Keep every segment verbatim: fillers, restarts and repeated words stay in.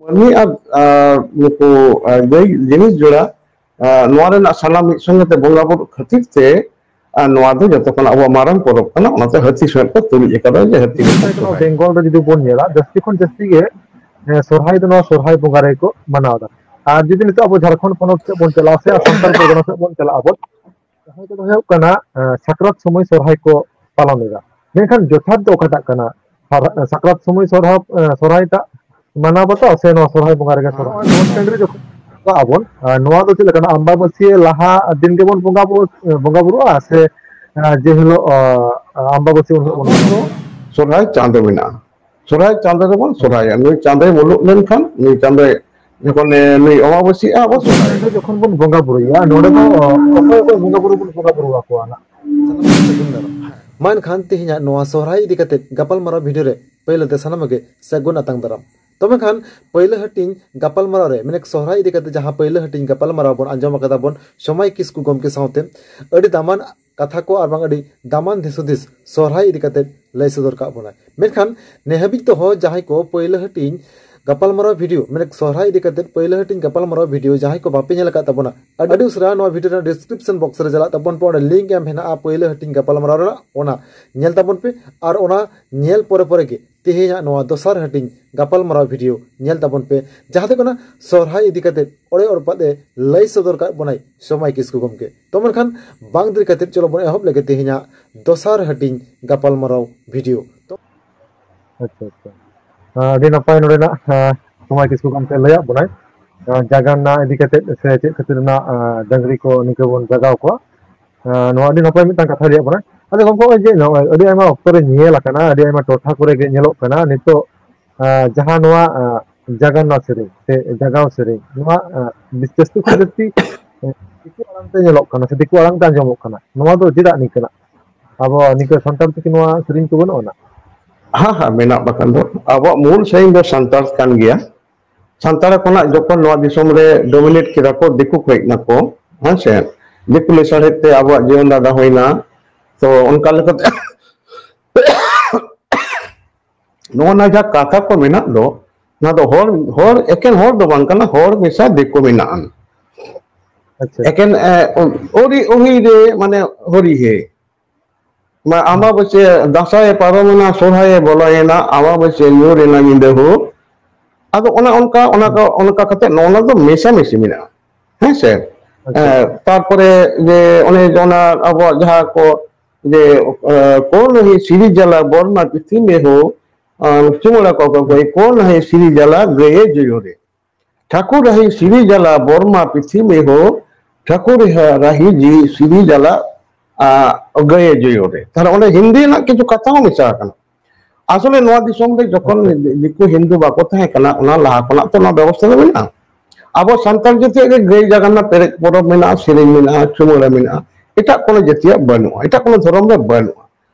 ᱢᱟᱹᱱᱢᱤ ᱟᱨ, ᱟᱨ ᱱᱩᱠᱩ, ᱟᱨ ᱜᱟᱹᱭ ᱡᱤᱱᱤᱥ ᱡᱚᱲᱟ, ᱟᱨ ᱱᱚᱣᱟ ᱨᱮᱱᱟᱜ ᱥᱟᱱᱟᱢ ᱢᱤᱫ ᱥᱚᱸᱜᱮ ᱛᱮ ᱵᱚᱸᱜᱟ ᱵᱩᱨᱩ ᱠᱷᱟᱹᱛᱤᱨ ᱛᱮ, ᱟᱨ ᱱᱚᱣᱟ ᱫᱚ ᱡᱚᱛᱚ ᱠᱷᱚᱱᱟᱜ ᱟᱵᱚᱣᱟᱜ ᱢᱟᱨᱟᱝ ᱯᱚᱨᱚᱵᱽ ᱠᱟᱱᱟ, ᱚᱱᱟᱛᱮ ᱦᱟᱹᱛᱤ ᱥᱚᱸᱜᱮ ᱠᱚ ᱛᱩᱞᱩᱡ ᱟᱠᱟᱫᱟ ᱡᱮ ᱦᱟᱹᱛᱤ ᱞᱮᱠᱟᱱ ᱥᱚᱨᱦᱟᱭ᱾ ᱵᱮᱝᱜᱚᱞ ᱨᱮ ᱡᱩᱫᱤ ᱵᱚᱱ ᱧᱮᱞᱟ, ᱡᱟᱹᱥᱛᱤ ᱠᱷᱚᱱ ᱡᱟᱹᱥᱛᱤ ᱜᱮ, ᱦᱮᱸ, ᱥᱚᱨᱦᱟᱭ ᱫᱚ ᱱᱚᱣᱟ ᱥᱚᱨᱦᱟᱭ ᱵᱚᱸᱜᱟ ᱨᱮᱜᱮ ᱠᱚ ᱢᱟᱱᱟᱣ ᱮᱫᱟ᱾ ᱟᱨ ᱡᱩᱫᱤ ᱱᱤᱛᱚᱜ ᱟᱵᱚ ᱡᱷᱟᱲᱠᱷᱚᱸᱰ ᱯᱚᱱᱚᱛ ᱥᱮᱫ ᱵᱚᱱ ᱪᱟᱞᱟᱜᱼᱟ ᱥᱮ ᱥᱟᱱᱛᱟᱲ ᱯᱟᱨᱜᱟᱱᱟ ᱥᱮᱫ ᱵᱚᱱ ᱪᱟᱞᱟᱜ ᱟᱵᱚᱱ, ᱡᱟᱦᱟᱸ ᱠᱚᱫᱚ ᱦᱩᱭᱩᱜ ᱠᱟᱱᱟ, ᱮᱸ, ᱥᱟᱠᱨᱟᱛ ᱥᱚᱢᱚᱭ ᱥᱚᱨᱦᱟᱭ ᱠᱚ ᱯᱟᱞᱚᱱ ᱮᱫᱟ᱾ ᱢᱮᱱᱠᱷᱟᱱ ᱡᱚᱛᱷᱟᱛ ᱫᱚ ᱚᱠᱟᱴᱟᱜ ᱠᱟᱱᱟ? ᱥᱟᱨ-, ᱥᱟᱠᱨᱟᱛ ᱥᱚᱢᱚᱭ ᱥᱚᱨᱦᱟᱭ, ᱮᱸ, ᱥᱚᱨᱦᱟᱭ ᱴᱟᱜ ᱢᱟᱱᱟᱣ ᱵᱟᱛᱟᱣ ᱥᱮ ᱱᱚᱣᱟ ᱥᱚᱨᱦᱟᱭ ᱵᱚᱸᱜᱟ ᱨᱮᱜᱮ ᱥᱚᱨᱦᱟᱭ? ᱱᱚᱣᱟ ᱴᱟᱺᱰᱤ ᱨᱮ ᱡᱚᱠᱷᱚᱱ ᱵᱚᱸᱜᱟ ᱟᱵᱚᱱ, ᱟᱨ ᱱᱚᱣᱟ ᱫᱚ ᱪᱮᱫ ᱞᱮᱠᱟᱱᱟ? ᱟᱢᱵᱟᱵᱟᱹᱥᱭᱟᱹ ᱞᱟᱦᱟ ᱫᱤᱱ ᱜᱮᱵᱚᱱ ᱵᱚᱸᱜᱟ ᱵᱩᱨᱩ, ᱵᱚᱸᱜᱟ ᱵᱩᱨᱩᱜᱼᱟ ᱥᱮ, ᱟᱨ, ᱡᱮ ᱦᱤᱞᱳᱜ, ᱟᱨ, ᱟᱢᱵᱟᱵᱟᱹᱥᱭᱟᱹ ᱩᱱ ᱦᱤᱞᱳᱜ ᱵᱚᱱ ᱥᱚᱨᱦᱟᱭ ᱪᱟᱸᱫᱚ ᱢᱮᱱᱟᱜᱼᱟ᱾ ᱥᱚᱨᱦᱟᱭ ᱪᱟᱸᱫᱚ ᱨᱮᱵᱚᱱ ᱥᱚᱨᱦᱟᱭᱟ᱾ ᱱᱩᱭ ᱪᱟᱸᱫᱚᱭ ᱢᱩᱞᱩᱜ ᱞᱮᱱᱠᱷᱟᱱ, ᱱᱩᱭ ᱪᱟᱸᱫᱚᱭ ᱡᱚᱠᱷᱚᱱ, ᱮ, ᱱᱩᱭ ᱚᱢᱟᱵᱟᱹᱥᱭᱟᱹᱜᱼᱟ, ᱟᱵᱚ ᱥᱚᱨᱦᱟᱭ᱾ ᱡᱚᱠᱷᱚᱱ ᱵᱚᱱ ᱵᱚᱸᱜᱟ ᱵᱩᱨᱩᱭᱟ, ᱱᱚᱰᱮ ᱫᱚ, ᱚ, ᱚᱠᱚᱭ ᱚᱠᱚᱭ ᱵᱚᱸᱜᱟ ᱵᱩᱨᱩ ᱵᱚᱱ ᱵᱚᱸᱜᱟ ᱵᱩᱨᱩ ᱟᱠᱚᱣᱟ ᱱᱟᱜ? ᱥᱟᱱᱟᱢ ᱠᱚ ᱥᱟᱹᱜᱩᱱ ᱫᱟᱨᱟᱢ᱾ ᱢᱟ ᱮᱱᱠᱷᱟᱱ ᱛᱮᱦᱮᱧᱟᱜ ᱱᱚᱣᱟ ᱥᱚᱨᱦᱟᱭ ᱤᱫᱤ ᱠᱟᱛᱮ ᱜᱟᱯᱟᱞᱢᱟᱨᱟᱣ ᱵᱷᱤᱰᱤᱭᱳ ᱨᱮ ᱯᱳᱭᱞᱳ ᱛᱮ ᱥᱟᱱᱟᱢ ᱜᱮ ᱥᱟᱹᱜᱩᱱ ᱟᱛᱟᱝ ᱫᱟᱨᱟᱢ᱾ ᱛᱚᱵᱮ ᱠᱷᱟᱱ ᱯᱳᱭᱞᱳ ᱦᱟᱹᱴᱤᱧ ᱜᱟᱯᱟᱞᱢᱟᱨᱟᱣ ᱨᱮ, ᱢᱟᱱᱮ ᱥᱚᱨᱦᱟᱭ ᱤᱫᱤ ᱠᱟᱛᱮ ᱡᱟᱦᱟᱸ ᱯᱳᱭᱞᱳ ᱦᱟᱹᱴᱤᱧ ᱜᱟᱯᱟᱞᱢᱟᱨᱟᱣ ᱵᱚᱱ ᱟᱸᱡᱚᱢ ᱟᱠᱟᱫᱟ ᱵᱚᱱ ᱥᱚᱢᱟᱭ ᱠᱤᱥᱠᱩ ᱜᱚᱢᱠᱮ ᱥᱟᱶᱛᱮ, ᱟᱹᱰᱤ ᱫᱟᱢᱟᱱ ᱠᱟᱛᱷᱟ ᱠᱚ ᱟᱨ ᱵᱟᱝ ᱟᱹᱰᱤ ᱫᱟᱢᱟᱱ ᱫᱤᱥ ᱦᱩᱫᱤᱥ ᱥᱚᱨᱦᱟᱭ ᱤᱫᱤ ᱠᱟᱛᱮ ᱞᱟᱹᱭ ᱥᱚᱫᱚᱨ ᱠᱟᱜ ᱵᱚᱱᱟᱭ᱾ ᱢᱮᱱᱠᱷᱟᱱ ᱱᱮ ᱦᱟᱹᱵᱤᱡ ᱛᱮᱦᱚᱸ ᱡᱟᱦᱟᱸᱭ ᱠᱚ ᱯᱳᱭᱞᱳ ᱦᱟᱹᱴᱤᱧ ᱜᱟᱯᱟᱞᱢᱟᱨᱟᱣ ᱵᱷᱤᱰᱤᱭᱳ, ᱢᱟᱱᱮ ᱥᱚᱨᱦᱟᱭ ᱤᱫᱤ ᱠᱟᱛᱮ ᱯᱳᱭᱞᱳ ᱦᱟᱹᱴᱤᱧ ᱜᱟᱯᱟᱞᱢᱟᱨᱟᱣ ᱵᱷᱤᱰᱤᱭᱳ ᱡᱟᱦᱟᱸᱭ ᱠᱚ ᱵᱟᱯᱮ ᱧᱮᱞ ᱟᱠᱟᱫ ᱛᱟᱵᱚᱱᱟ, ᱟᱹᱰᱤ ᱩᱥᱟᱹᱨᱟ ᱱᱚᱣᱟ ᱵᱷᱤᱰᱤᱭᱳ ᱨᱮᱱᱟᱜ ᱰᱤᱥᱠᱨᱤᱯᱥᱚᱱ ᱵᱚᱠᱥ ᱨᱮ ᱪᱟᱞᱟᱜ ᱛᱟᱵᱚᱱ ᱯᱮ, ᱚᱸᱰᱮ ᱞᱤᱝᱠ ᱮᱢ ᱦᱮᱱᱟᱜᱼᱟ ᱯᱳᱭᱞᱳ ᱦᱟᱹᱴᱤᱧ ᱜᱟᱯᱟᱞᱢᱟᱨᱟᱣ ᱨᱮᱱᱟᱜ, ᱚᱱᱟ ᱧᱮᱞ ᱛᱟᱵᱚᱱ ᱯᱮ᱾ ᱟᱨ ᱚᱱᱟ ᱧᱮᱞ ᱯᱚᱨᱮ ᱯᱚᱨᱮ ᱜᱮ ᱛᱮᱦᱮᱧᱟᱜ ᱱᱚᱣᱟ ᱫᱚᱥᱟᱨ ᱦᱟᱹᱴᱤᱧ ᱜᱟᱯᱟᱞᱢᱟᱨᱟᱣ ᱵᱷᱤᱰᱤᱭᱳ ᱧᱮᱞ ᱛᱟᱵᱚᱱ ᱯᱮ, ᱡᱟᱦᱟᱸ ᱫᱚ ᱠᱟᱱᱟ ᱥᱚᱨᱦᱟᱭ ᱤᱫᱤ ᱠᱟᱛᱮ ᱚᱲᱮ ᱚᱲᱯᱟᱛ ᱮ ᱞᱟᱹᱭ ᱥᱚᱫᱚᱨ ᱠᱟᱜ ᱵᱚᱱᱟᱭ ᱥᱚᱢᱟᱭ ᱠᱤᱥᱠᱩ ᱜᱚᱢᱠᱮ᱾ ᱛᱚ ᱢᱮᱱᱠᱷᱟᱱ ᱵᱟᱝ ᱫᱮᱨᱤ ᱠᱟᱛᱮ ᱪᱚᱞᱚ ᱵᱚᱱ ᱮᱦᱚᱵ ᱞᱮᱜᱮ ᱛᱮᱦᱮᱧᱟᱜ ᱫᱚᱥᱟᱨ ᱦᱟᱹᱴᱤᱧ ᱜᱟᱯᱟᱞᱢᱟᱨᱟᱣ ᱵᱷᱤᱰᱤᱭᱳ᱾ ᱛᱚ ᱟᱪᱪᱷᱟ, ᱟᱪᱪᱷᱟ᱾ ᱟᱸ, ᱟᱹᱰᱤ ᱱᱟᱯᱟᱭ ᱱᱚᱰᱮᱱᱟᱜ, ᱟᱸ, ᱥᱚᱢᱟᱭ ᱠᱤᱥᱠᱩ ᱜᱚᱢᱠᱮ ᱞᱟᱹᱭᱟᱫ ᱵᱚᱱᱟᱭ, ᱟᱸ, ᱡᱟᱜᱟᱱᱱᱟ ᱤᱫᱤ ᱠᱟᱛᱮ ᱥᱮ ᱪᱮᱫ ᱠᱷᱟᱹᱛᱤᱨ ᱨᱮᱱᱟᱜ, ᱟᱸ, ᱰᱟᱹᱝᱨᱤ ᱠᱚ ᱱᱤᱝᱠᱟᱹ ᱵᱚᱱ ᱡᱟᱜᱟᱣ ᱠᱚᱣᱟ᱾ ᱟᱸ, ᱱᱚᱣᱟ ᱟᱹᱰᱤ ᱱᱟᱯᱟᱭ ᱢᱤᱫᱴᱟᱝ ᱠᱟᱛᱷᱟ ᱞᱟᱹᱭᱟᱫ ᱵᱚᱱᱟ᱾ ᱟᱫᱚ ᱜᱚᱢᱠᱮ, ᱱᱚᱜᱼᱚᱭ ᱡᱮ ᱱᱚᱜᱼᱚᱭ ᱟᱹᱰᱤ ᱟᱭᱢᱟ ᱚᱠᱛᱚ ᱨᱮ ᱧᱮᱞ ᱟᱠᱟᱱᱟ, ᱟᱹᱰᱤ ᱟᱭᱢᱟ ᱴᱚᱴᱷᱟ ᱠᱚᱨᱮ ᱜᱮ ᱧᱮᱞᱚᱜ ᱠᱟᱱᱟ ᱱᱤᱛᱚᱜ, ᱟᱸ, ᱡᱟᱦᱟᱸ ᱱᱚᱣᱟ, ᱟᱸ, ᱡᱟᱜᱟᱱᱱᱟ ᱥᱮᱨᱮᱧ ᱥᱮ ᱡᱟᱜᱟᱣ ᱥᱮᱨᱮᱧ, ᱱᱚᱣᱟ, ᱟᱸ, ᱵᱤᱥ-, ᱡᱟᱹᱥᱛᱤ ᱠᱷᱚᱱ ᱡᱟᱹᱥᱛᱤ, ᱟᱸ, ᱫᱤᱠᱩ ᱟᱲᱟᱝ ᱛᱮ ᱧᱮᱞᱚᱜ ᱠᱟᱱᱟ ᱥᱮ ᱫᱤᱠᱩ ᱟᱲᱟᱝ ᱛᱮ ᱟᱸᱡᱚᱢᱚᱜ ᱠᱟᱱᱟ᱾ ᱱᱚᱣᱟ ᱫᱚ ᱪᱮᱫᱟᱜ ᱱᱤᱝᱠᱟᱹᱱᱟᱜ? ᱟᱵᱚ ᱱᱤᱝᱠᱟᱹ ᱥᱟᱱᱛᱟᱲ ᱛᱮᱠᱤ ᱱᱚᱣᱟ ᱥᱮᱨᱮᱧ ᱠᱚ ᱵᱟᱹᱱᱩᱜ ᱟᱱᱟ? ᱦᱮᱸ, ᱦᱮᱸ, ᱢᱮᱱᱟᱜ ᱵᱟᱠᱷᱟᱱ ᱫᱚ᱾ ᱟᱵᱚᱣᱟᱜ ᱢᱩᱞ ᱥᱮᱨᱮᱧ ᱫᱚ ᱥᱟᱱᱛᱟᱲ ᱠᱟᱱ ᱜᱮᱭᱟ᱾ ᱥᱟᱱᱛᱟᱲ ᱠᱷᱚᱱᱟᱜ ᱡᱚᱠᱷᱚᱱ ᱱᱚᱣᱟ ᱫᱤᱥᱚᱢ ᱨᱮ ᱰᱳᱢᱤᱱᱮᱴ ᱠᱮᱫᱟ ᱠᱚ, ᱫᱤᱠᱩ ᱠᱚ ᱦᱮᱡ ᱱᱟᱠᱚ, ᱦᱮᱸ ᱥᱮ, ᱫᱤᱠᱩ ᱞᱟᱥᱟᱲᱦᱮᱫ ᱛᱮ ᱟᱵᱚᱣᱟᱜ ᱡᱤᱭᱚᱱ ᱰᱟᱦᱟᱨ ᱦᱩᱭᱱᱟ᱾ ᱛᱚ ᱚᱱᱠᱟ ᱞᱮᱠᱟᱛᱮ ᱱᱚᱜᱼᱚ ᱱᱟ ᱡᱟᱦᱟᱸ ᱠᱟᱛᱷᱟ ᱠᱚ ᱢᱮᱱᱟᱜ ᱫᱚ, ᱱᱚᱣᱟ ᱫᱚ ᱦᱚᱲ, ᱦᱚᱲ, ᱮᱠᱮᱱ ᱦᱚᱲ ᱫᱚ ᱵᱟᱝ ᱠᱟᱱᱟ, ᱦᱚᱲ ᱢᱮᱥᱟ ᱫᱤᱠᱩ ᱢᱮᱱᱟᱜᱼᱟ᱾ ᱟᱪᱪᱷᱟ᱾ ᱮᱠᱮᱱ, ᱮ, ᱳ-, ᱳᱨᱤ ᱳᱦᱤ ᱨᱮ, ᱢᱟᱱᱮ, ᱦᱚᱨᱤ ᱦᱮ᱾ ᱢᱟ, ᱟᱪᱪᱷᱟ᱾ ᱟᱢᱵᱟᱵᱟᱹᱥᱭᱟᱹ, ᱫᱟᱸᱥᱟᱭ ᱮ ᱯᱟᱨᱚᱢᱮᱱᱟ, ᱥᱚᱨᱦᱟᱭ ᱮ ᱵᱚᱞᱚᱭᱮᱱᱟ, ᱟᱢᱵᱟᱵᱟᱹᱥᱭᱟᱹ ᱧᱩᱨ ᱮᱱᱟ ᱧᱤᱫᱟᱹ ᱦᱚᱸ᱾ ᱟᱫᱚ ᱚᱱᱮ ᱚᱱᱠᱟ, ᱚᱱᱟ ᱠᱚ, ᱦᱩᱸ᱾ ᱚᱱᱠᱟ ᱠᱟᱛᱮ ᱱᱚᱜᱼᱚ ᱱᱚᱣᱟ ᱫᱚ ᱢᱮᱥᱟᱢᱤᱥᱤ ᱢᱮᱱᱟᱜᱼᱟ᱾ ᱦᱮᱸ ᱥᱮ? ᱟᱪᱪᱷᱟ᱾ ᱮ, ᱛᱟᱨᱯᱚᱨᱮ ᱡᱮ ᱚᱱᱮ ᱚᱱᱟ ᱟᱵᱚᱣᱟᱜ ᱡᱟᱦᱟᱸ ᱠᱚ, ᱡᱮ, ᱮ, ᱠᱚ ᱱᱟᱦᱤ ᱥᱤᱨᱤ ᱡᱟᱞᱟ ᱵᱚᱨᱢᱟ ᱯᱤᱛᱷᱤ ᱢᱮ ᱦᱳ, ᱟᱨ ᱪᱩᱢᱲᱟ ᱠᱚ ᱠᱚ ᱦᱩᱸ᱾ ᱠᱚ, ᱠᱚ ᱱᱟᱦᱤ ᱥᱤᱨᱤ ᱡᱟᱞᱟ ᱜᱟᱹᱭᱮ ᱡᱚᱭᱚ ᱨᱮ᱾ ᱴᱷᱟᱹᱠᱩᱨ ᱨᱟᱦᱤ ᱦᱩᱸ᱾ ᱥᱤᱨᱤ ᱡᱟᱞᱟ ᱵᱚᱨᱢᱟ ᱯᱤᱛᱷᱤ ᱢᱮ ᱦᱳ, ᱴᱷᱟᱹᱠᱩᱨ ᱨᱟᱦᱤ ᱡᱤ ᱥᱤᱨᱤ ᱡᱟᱞᱟ, ᱟ, ᱜᱟᱹᱭᱮ ᱡᱚᱭᱚ ᱨᱮ᱾ ᱛᱟᱦᱞᱮ ᱚᱸᱰᱮ ᱦᱤᱱᱫᱤ ᱨᱮᱱᱟᱜ ᱠᱤᱪᱷᱩ ᱠᱟᱛᱷᱟ ᱦᱚᱸ ᱢᱮᱥᱟ ᱟᱠᱟᱱᱟ᱾ ᱟᱥᱚᱞᱮ ᱱᱚᱣᱟ ᱫᱤᱥᱚᱢ ᱨᱮ ᱡᱚᱠᱷᱚᱱ ᱟᱪᱪᱷᱟ᱾ ᱫᱤᱠᱩ ᱦᱤᱱᱫᱩ ᱵᱟᱠᱚ ᱛᱟᱦᱮᱸ ᱠᱟᱱᱟ, ᱚᱱᱟ ᱞᱟᱦᱟ ᱠᱷᱚᱱᱟᱜ ᱛᱚ ᱱᱚᱣᱟ ᱵᱮᱵᱚᱥᱛᱷᱟ ᱫᱚ ᱢᱮᱱᱟᱜᱼᱟ᱾ ᱟᱵᱚ ᱥᱟᱱᱛᱟᱲ ᱡᱟᱹᱛᱤᱭᱟᱜ ᱜᱮ ᱜᱟᱹᱭ ᱡᱟᱜᱟᱱᱱᱟ ᱯᱮᱨᱮᱡ ᱯᱚᱨᱚᱵᱽ ᱢᱮᱱᱟᱜᱼᱟ, ᱥᱮᱨᱮᱧ ᱢᱮᱱᱟᱜᱼᱟ, ᱪᱩᱢᱟᱹᱲᱟ ᱢᱮᱱᱟᱜᱼᱟ, ᱮᱴᱟᱜ ᱠᱚᱱᱚ ᱡᱟᱹᱛᱤᱭᱟᱜ ᱵᱟᱹᱱᱩᱜᱼᱟ, ᱮᱴᱟᱜ ᱠᱚᱱᱚ ᱫᱷᱚᱨᱚᱢ ᱨᱮ ᱵᱟᱹᱱᱩᱜᱼᱟ᱾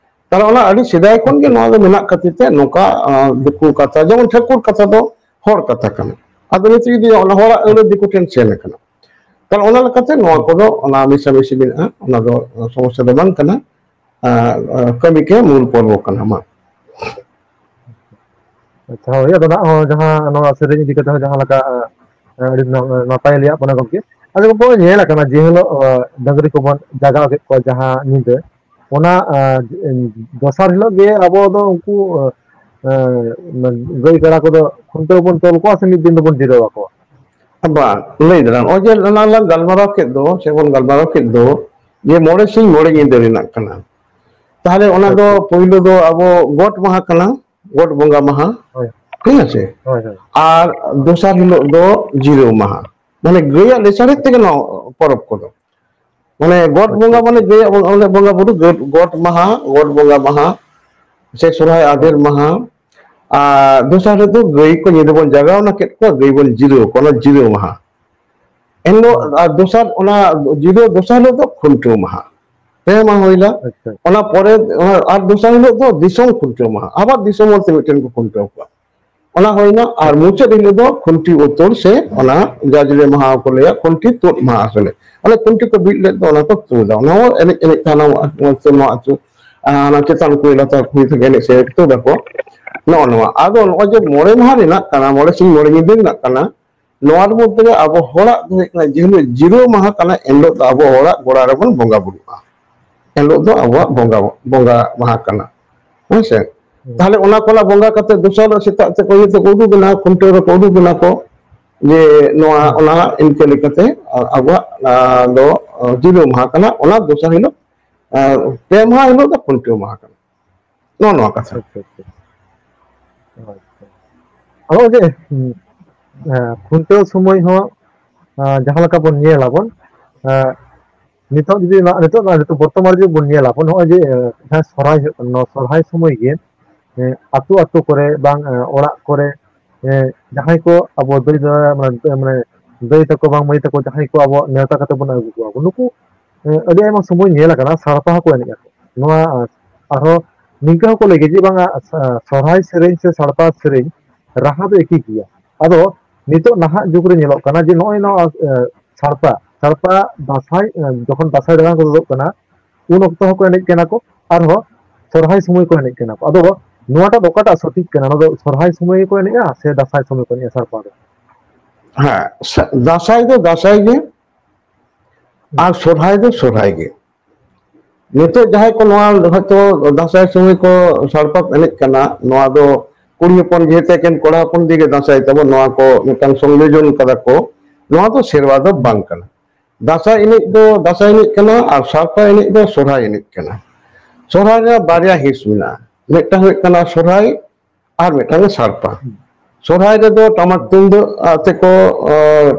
ᱛᱟᱦᱞᱮ ᱚᱱᱟ ᱟᱹᱰᱤ ᱥᱮᱫᱟᱭ ᱠᱷᱚᱱ ᱜᱮ ᱟᱪᱪᱷᱟ᱾ ᱱᱚᱣᱟ ᱫᱚ ᱢᱮᱱᱟᱜ ᱠᱷᱟᱹᱛᱤᱨ ᱛᱮ ᱱᱚᱝᱠᱟ, ᱟ, ᱫᱤᱠᱩ ᱠᱟᱛᱷᱟ, ᱡᱮᱢᱚᱱ ᱴᱷᱟᱹᱠᱩᱨ ᱠᱟᱛᱷᱟ ᱫᱚ ᱦᱚᱲ ᱠᱟᱛᱷᱟ ᱠᱟᱱᱟ᱾ ᱟᱫᱚ ᱱᱤᱛᱚᱜ ᱡᱩᱫᱤ ᱚᱱᱟ ᱦᱚᱲᱟᱜ ᱟᱹᱲᱟᱹ ᱫᱤᱠᱩ ᱴᱷᱮᱱ ᱥᱮᱱ ᱟᱠᱟᱱᱟ, ᱛᱟᱦᱞᱮ ᱚᱱᱟ ᱞᱮᱠᱟᱛᱮ ᱱᱚᱣᱟ ᱦᱩᱸ᱾ ᱠᱚᱫᱚ ᱚᱱᱟ ᱢᱮᱥᱟᱢᱤᱥᱤ ᱢᱮᱱᱟᱜᱼᱟ, ᱚᱱᱟ ᱫᱚ ᱥᱚᱢᱚᱥᱥᱟ ᱫᱚ ᱵᱟᱝ ᱠᱟᱱᱟ᱾ ᱟ, ᱟ, ᱠᱟᱹᱢᱤ ᱜᱮ ᱢᱩᱞ ᱯᱚᱨᱵᱚ ᱠᱟᱱᱟ᱾ ᱢᱟ᱾ ᱟᱪᱪᱷᱟ, ᱦᱳᱭ, ᱟᱫᱚ ᱱᱟᱜ ᱦᱚᱸ ᱡᱟᱦᱟᱸ ᱱᱚᱣᱟ ᱥᱮᱨᱮᱧ ᱤᱫᱤ ᱠᱟᱛᱮ ᱦᱚᱸ ᱡᱟᱦᱟᱸ ᱞᱮᱠᱟ, ᱟ, ᱟᱹᱰᱤ ᱱᱟ-, ᱱᱟᱯᱟᱭ ᱞᱟᱹᱭᱟᱜ ᱵᱚᱱᱟ ᱜᱚᱢᱠᱮ᱾ ᱟᱫᱚ ᱜᱚᱢᱠᱮ, ᱧᱮᱞ ᱟᱠᱟᱱᱟ ᱡᱮ ᱦᱤᱞᱳᱜ, ᱟ, ᱰᱟᱹᱝᱨᱤ ᱠᱚᱵᱚᱱ ᱡᱟᱜᱟᱣ ᱠᱮᱫ ᱠᱚᱣᱟ ᱡᱟᱦᱟᱸ ᱧᱤᱫᱟᱹ, ᱚᱱᱟ, ᱟ, ᱫᱚᱥᱟᱨ ᱦᱤᱞᱳᱜ ᱜᱮ ᱟᱵᱚ ᱫᱚ ᱩᱱᱠᱩ, ᱟ, ᱟ, ᱜᱟᱹᱭ ᱠᱟᱰᱟ ᱠᱚᱫᱚ ᱠᱷᱩᱱᱴᱟᱹᱣ ᱵᱚᱱ ᱛᱚᱞ ᱠᱚᱣᱟ ᱥᱮ ᱢᱤᱫ ᱫᱤᱱ ᱫᱚᱵᱚᱱ ᱡᱤᱨᱟᱹᱣ ᱟᱠᱚᱣᱟ? ᱵᱟᱝ, ᱞᱟᱹᱭ ᱫᱟᱲᱮᱭᱟᱜ, ᱱᱚᱜᱼᱚᱭ ᱡᱮ ᱚᱱᱟ ᱞᱟᱝ ᱜᱟᱞᱢᱟᱨᱟᱣ ᱠᱮᱫ ᱫᱚ, ᱥᱮ ᱵᱚᱱ ᱜᱟᱞᱢᱟᱨᱟᱣ ᱠᱮᱫ ᱫᱚ, ᱡᱮ ᱢᱚᱬᱮ ᱥᱤᱧ ᱢᱚᱬᱮ ᱧᱤᱫᱟᱹ ᱨᱮᱱᱟᱜ ᱠᱟᱱᱟ᱾ ᱛᱟᱦᱞᱮ ᱚᱱᱟ ᱫᱚ ᱟᱪᱪᱷᱟ᱾ ᱯᱳᱭᱞᱳ ᱫᱚ ᱟᱵᱚ ᱜᱚᱴ ᱢᱟᱦᱟ ᱠᱟᱱᱟ, ᱜᱚᱴ ᱵᱚᱸᱜᱟ ᱢᱟᱦᱟ, ᱦᱳᱭ᱾ ᱴᱷᱤᱠ ᱟᱪᱷᱮ? ᱦᱳᱭ, ᱦᱳᱭ᱾ ᱟᱨ ᱫᱚᱥᱟᱨ ᱦᱤᱞᱳᱜ ᱫᱚ ᱡᱤᱨᱟᱹᱣ ᱢᱟᱦᱟ, ᱢᱟᱱᱮ ᱜᱟᱹᱭᱟᱜ ᱞᱮᱥᱟᱲᱦᱮᱫ ᱛᱮᱜᱮ ᱱᱚᱣᱟ ᱯᱚᱨᱚᱵᱽ ᱠᱚᱫᱚ᱾ ᱢᱟᱱᱮ ᱜᱚᱴ ᱟᱪᱪᱷᱟ, ᱵᱚᱸᱜᱟ ᱢᱟᱱᱮ ᱟᱪᱪᱷᱟ᱾ ᱜᱟᱹᱭᱟᱜ ᱵᱚᱸᱜᱟ, ᱚᱱᱮ ᱵᱚᱸᱜᱟ ᱵᱩᱨᱩ, ᱜᱚᱴ, ᱜᱚᱴ ᱢᱟᱦᱟ, ᱜᱚᱴ ᱵᱚᱸᱜᱟ ᱢᱟᱦᱟ, ᱥᱮ ᱥᱚᱨᱦᱟᱭ ᱦᱳᱭ᱾ ᱟᱫᱮᱨ ᱢᱟᱦᱟ, ᱟᱨ ᱫᱚᱥᱟᱨ ᱦᱤᱞᱳᱜ ᱫᱚ ᱜᱟᱹᱭ ᱠᱚ ᱧᱤᱫᱟᱹ ᱵᱚᱱ ᱡᱟᱜᱟᱣᱱᱟ ᱠᱮᱫ ᱠᱚᱣᱟ, ᱜᱟᱹᱭ ᱵᱚᱱ ᱡᱤᱨᱟᱹᱣ ᱠᱚᱣᱟ, ᱚᱱᱟ ᱡᱤᱨᱟᱹᱣ ᱢᱟᱦᱟ᱾ ᱮᱱᱦᱤᱞᱳᱜ, ᱦᱳᱭ᱾ ᱟᱨ ᱫᱚᱥᱟᱨ, ᱚᱱᱟ ᱡᱤᱨᱟᱹᱣ ᱫᱚᱥᱟᱨ ᱦᱤᱞᱳᱜ ᱫᱚ ᱠᱷᱩᱱᱴᱟᱹᱣ ᱢᱟᱦᱟ᱾ ᱯᱮ ᱢᱟᱦᱟ ᱦᱩᱭᱱᱟ᱾ ᱟᱪᱪᱷᱟ᱾ ᱚᱱᱟ ᱯᱚᱨᱮ, ᱚᱱᱟ ᱟᱨ ᱫᱚᱥᱟᱨ ᱦᱤᱞᱳᱜ ᱫᱚ ᱫᱤᱥᱚᱢ ᱠᱷᱩᱱᱴᱟᱹᱣ ᱢᱟᱦᱟ, ᱟᱵᱟᱨ ᱫᱤᱥᱚᱢ ᱵᱚᱞᱛᱮ ᱢᱤᱫᱴᱮᱱ ᱠᱚ ᱠᱷᱩᱱᱴᱟᱹᱣ ᱠᱚᱣᱟ᱾ ᱚᱱᱟ ᱦᱩᱭᱱᱟ, ᱟᱨ ᱟᱪᱪᱷᱟ᱾ ᱢᱩᱪᱟᱹᱫ ᱦᱤᱞᱳᱜ ᱫᱚ ᱠᱷᱩᱱᱴᱤ ᱩᱛᱚᱨ ᱥᱮ ᱚᱱᱟ ᱡᱟᱡᱽᱞᱮ ᱢᱟᱦᱟ ᱠᱚ ᱞᱟᱹᱭᱟ, ᱠᱷᱩᱱᱴᱤ ᱛᱩᱫ ᱢᱟᱦᱟ ᱟᱥᱚᱞᱮ᱾ ᱚᱱᱮ ᱠᱷᱩᱱᱴᱤ ᱠᱚ ᱵᱤᱫ ᱞᱮᱫ ᱫᱚ, ᱚᱱᱟ ᱠᱚ ᱛᱩᱫᱟ᱾ ᱚᱱᱟ ᱦᱚᱸ ᱮᱱᱮᱡ ᱮᱱᱮᱡ ᱛᱮ ᱦᱟᱱᱟ ᱟᱹᱛᱩ ᱱᱚᱣᱟ ᱟᱹᱛᱩ, ᱟᱨ ᱦᱟᱱᱟ ᱪᱮᱛᱟᱱ ᱠᱩᱞᱦᱤ ᱞᱟᱛᱟᱨ ᱠᱩᱞᱦᱤ ᱛᱮᱜᱮ ᱮᱱᱮᱡ ᱥᱮᱨᱮᱧ ᱛᱩᱫ ᱟᱠᱚ᱾ ᱱᱚᱜᱼᱚ ᱱᱚᱣᱟ᱾ ᱟᱫᱚ ᱱᱚᱜᱼᱚᱭ ᱡᱮ ᱢᱚᱬᱮ ᱢᱟᱦᱟ ᱨᱮᱱᱟᱜ ᱠᱟᱱᱟ, ᱢᱚᱬᱮ ᱥᱤᱧ ᱢᱚᱬᱮ ᱧᱤᱫᱟᱹ ᱨᱮᱱᱟᱜ ᱠᱟᱱᱟ, ᱱᱚᱣᱟ ᱨᱮ ᱢᱚᱫᱽᱫᱷᱮ ᱨᱮ ᱟᱵᱚ ᱦᱚᱲᱟᱜ ᱫᱚ ᱦᱩᱭᱩᱜ ᱠᱟᱱᱟ, ᱡᱮ ᱦᱤᱞᱳᱜ ᱡᱤᱨᱟᱹᱣ ᱢᱟᱦᱟ ᱠᱟᱱᱟ, ᱮᱱ ᱦᱤᱞᱳᱜ ᱫᱚ ᱟᱵᱚ ᱦᱚᱲᱟᱜ ᱜᱚᱲᱟ ᱨᱮᱵᱚᱱ ᱵᱚᱸᱜᱟ ᱵᱩᱨᱩᱜᱼᱟ᱾ ᱮᱱ ᱦᱤᱞᱳᱜ ᱫᱚ ᱟᱵᱚᱣᱟᱜ ᱵᱚᱸᱜᱟ, ᱵᱚᱸᱜᱟ ᱢᱟᱦᱟ ᱠᱟᱱᱟ᱾ ᱦᱮᱸ ᱥᱮ? ᱛᱟᱦᱞᱮ ᱚᱱᱟ ᱠᱚ ᱚᱱᱟ ᱵᱚᱸᱜᱟ ᱠᱟᱛᱮ ᱫᱚᱥᱟᱨ ᱦᱤᱞᱳᱜ ᱥᱮᱛᱟᱜ ᱛᱮᱠᱚ ᱤᱭᱟᱹ ᱛᱮᱠᱚ ᱩᱰᱩᱠ ᱮᱱᱟ, ᱠᱷᱩᱱᱴᱟᱹᱣ ᱨᱮᱠᱚ ᱩᱰᱩᱠ ᱮᱱᱟ ᱠᱚ, ᱡᱮ ᱱᱚᱣᱟ ᱚᱱᱟ ᱤᱱᱠᱟᱹ ᱞᱮᱠᱟᱛᱮ ᱟᱵᱚᱣᱟᱜ, ᱟᱸ, ᱫᱚ, ᱟᱸ, ᱡᱤᱨᱟᱹᱣ ᱢᱟᱦᱟ ᱠᱟᱱᱟ᱾ ᱚᱱᱟ ᱫᱚᱥᱟᱨ ᱦᱤᱞᱳᱜ, ᱟᱸ, ᱯᱮ ᱢᱟᱦᱟ ᱦᱤᱞᱳᱜ ᱫᱚ ᱠᱷᱩᱱᱴᱟᱹᱣ ᱢᱟᱦᱟ ᱠᱟᱱᱟ᱾ ᱱᱚᱜᱼᱚ ᱱᱚᱣᱟ ᱠᱟᱛᱷᱟ᱾ ᱟᱪᱪᱷᱟ, ᱟᱪᱪᱷᱟ᱾ ᱟᱪᱪᱷᱟ᱾ ᱟᱫᱚ ᱡᱮ, ᱦᱩᱸ, ᱦᱮᱸ, ᱠᱷᱩᱱᱴᱟᱹᱣ ᱥᱚᱢᱚᱭ ᱦᱚᱸ, ᱟᱸ, ᱡᱟᱦᱟᱸ ᱞᱮᱠᱟ ᱵᱚᱱ ᱧᱮᱞ ᱟᱵᱚᱱ, ᱟᱸ, ᱱᱤᱛᱚᱜ ᱡᱩᱫᱤ ᱱᱚᱣᱟ, ᱱᱤᱛᱚᱜ, ᱱᱤᱛᱚᱜ ᱵᱚᱨᱛᱚᱢᱟᱱ ᱡᱩᱫᱤ ᱵᱚᱱ ᱧᱮᱞ ᱟᱵᱚᱱ, ᱱᱚᱜᱼᱚᱭ ᱡᱮ, ᱟᱸ, ᱡᱟᱦᱟᱸ ᱥᱚᱨᱦᱟᱭ ᱦᱩᱭᱩᱜ ᱠᱟᱱᱟ, ᱱᱚᱣᱟ ᱥᱚᱨᱦᱟᱭ ᱥᱚᱢᱚᱭ ᱜᱮ, ᱟᱸ, ᱟᱹᱛᱩ ᱟᱹᱛᱩ ᱠᱚᱨᱮ ᱵᱟᱝ, ᱟᱸ, ᱚᱲᱟᱜ ᱠᱚᱨᱮ, ᱟᱸ, ᱡᱟᱦᱟᱸᱭ ᱠᱚ ᱟᱵᱚ ᱫᱟᱹᱭ ᱫᱟᱫᱟ, ᱢᱟᱱᱮ, ᱢᱟᱱᱮ, ᱫᱟᱹᱭ ᱛᱟᱠᱚ ᱵᱟᱝ ᱢᱟᱹᱭ ᱛᱟᱠᱚ ᱡᱟᱦᱟᱸᱭ ᱠᱚ ᱟᱵᱚ ᱱᱮᱣᱛᱟ ᱠᱟᱛᱮ ᱵᱚᱱ ᱟᱹᱜᱩ ᱠᱚᱣᱟ, ᱱᱩᱠᱩ ᱮ, ᱟᱹᱰᱤ ᱟᱭᱢᱟ ᱥᱚᱢᱚᱭ ᱧᱮᱞ ᱟᱠᱟᱱᱟ, ᱥᱟᱲᱯᱟ ᱦᱚᱸᱠᱚ ᱮᱱᱮᱡ ᱟᱠᱚ᱾ ᱱᱚᱣᱟ, ᱟ, ᱟᱨᱦᱚᱸ ᱱᱤᱝᱠᱟᱹ ᱦᱚᱸᱠᱚ ᱞᱟᱹᱭ ᱜᱮᱭᱟ ᱡᱮ, ᱵᱟᱝᱟ, ᱥᱟ-, ᱥᱚᱨᱦᱟᱭ ᱥᱮᱨᱮᱧ ᱥᱮ ᱥᱟᱲᱯᱟ ᱥᱮᱨᱮᱧ ᱨᱟᱦᱟ ᱫᱚ ᱮᱠᱤ ᱜᱮᱭᱟ᱾ ᱟᱫᱚ ᱱᱤᱛᱚᱜ ᱱᱟᱦᱟᱜ ᱡᱩᱜᱽ ᱨᱮ ᱧᱮᱞᱚᱜ ᱠᱟᱱᱟ ᱡᱮ, ᱱᱚᱜᱼᱚᱭ ᱱᱚᱣᱟ, ᱮ, ᱥᱟᱲᱯᱟ, ᱥᱟᱲᱯᱟ ᱫᱟᱸᱥᱟᱭ, ᱮ, ᱡᱚᱠᱷᱚᱱ ᱫᱟᱸᱥᱟᱭ ᱫᱟᱬᱟᱱ ᱠᱚ ᱛᱩᱫᱩᱜ ᱠᱟᱱᱟ, ᱩᱱ ᱚᱠᱛᱚ ᱦᱚᱸᱠᱚ ᱮᱱᱮᱡ ᱠᱟᱱᱟ ᱠᱚ, ᱟᱨᱦᱚᱸ ᱥᱚᱨᱦᱟᱭ ᱥᱚᱢᱚᱭ ᱠᱚ ᱮᱱᱮᱡ ᱠᱟᱱᱟ ᱠᱚ᱾ ᱟᱫᱚ ᱱᱚᱣᱟᱴᱟᱜ ᱫᱚ ᱚᱠᱟᱴᱟᱜ ᱥᱚᱴᱷᱤᱠ ᱠᱟᱱᱟ? ᱱᱚᱣᱟ ᱫᱚ ᱥᱚᱨᱦᱟᱭ ᱥᱚᱢᱚᱭ ᱜᱮᱠᱚ ᱮᱱᱮᱡᱼᱟ ᱥᱮ ᱫᱟᱸᱥᱟᱭ ᱥᱚᱢᱚᱭ ᱠᱚ ᱮᱱᱮᱡᱼᱟ ᱥᱟᱲᱯᱟ ᱫᱚ? ᱦᱮᱸ, ᱥᱟ-, ᱫᱟᱸᱥᱟᱭ ᱫᱚ ᱫᱟᱸᱥᱟᱭ ᱜᱮ, ᱟᱨ ᱥᱚᱨᱦᱟᱭ ᱫᱚ ᱥᱚᱨᱦᱟᱭ ᱜᱮ᱾ ᱱᱤᱛᱚᱜ ᱡᱟᱦᱟᱸᱭ ᱠᱚ ᱱᱚᱣᱟ ᱦᱚᱭᱛᱚ ᱫᱟᱸᱥᱟᱭ ᱥᱚᱢᱚᱭ ᱠᱚ ᱥᱟᱲᱯᱟ ᱮᱱᱮᱡ ᱠᱟᱱᱟ, ᱱᱚᱣᱟ ᱫᱚ ᱠᱩᱲᱤ ᱦᱚᱯᱚᱱ ᱡᱮᱦᱮᱛᱩ ᱮᱠᱮᱱ ᱠᱚᱲᱟ ᱦᱚᱯᱚᱱ ᱫᱤᱭᱮ ᱜᱮ ᱫᱟᱸᱥᱟᱭ ᱛᱟᱵᱚᱱ, ᱱᱚᱣᱟ ᱠᱚ ᱢᱤᱫᱴᱟᱝ ᱥᱚᱝᱭᱳᱡᱚᱱ ᱠᱟᱫᱟ ᱠᱚ, ᱱᱚᱣᱟ ᱫᱚ ᱥᱮᱨᱣᱟ ᱫᱚ ᱵᱟᱝ ᱠᱟᱱᱟ᱾ ᱫᱟᱸᱥᱟᱭ ᱮᱱᱮᱡ ᱫᱚ ᱫᱟᱸᱥᱟᱭ ᱮᱱᱮᱡ ᱠᱟᱱᱟ ᱟᱨ ᱥᱟᱲᱯᱟ ᱮᱱᱮᱡ ᱫᱚ ᱥᱚᱨᱦᱟᱭ ᱮᱱᱮᱡ ᱠᱟᱱᱟ᱾ ᱥᱚᱨᱦᱟᱭ ᱨᱮ ᱵᱟᱨᱭᱟ ᱦᱤᱸᱥ ᱢᱮᱱᱟᱜᱼᱟ, ᱢᱤᱫᱴᱟᱝ ᱦᱩᱭᱩᱜ ᱠᱟᱱᱟ ᱥᱚᱨᱦᱟᱭ ᱟᱨ ᱢᱤᱫᱴᱟᱝ ᱫᱚ ᱥᱟᱲᱯᱟ᱾ ᱥᱚᱨᱦᱟᱭ ᱨᱮᱫᱚ ᱴᱟᱢᱟᱠ ᱛᱩᱢᱫᱟᱹᱜ ᱟᱛᱮ ᱠᱚ, ᱮ,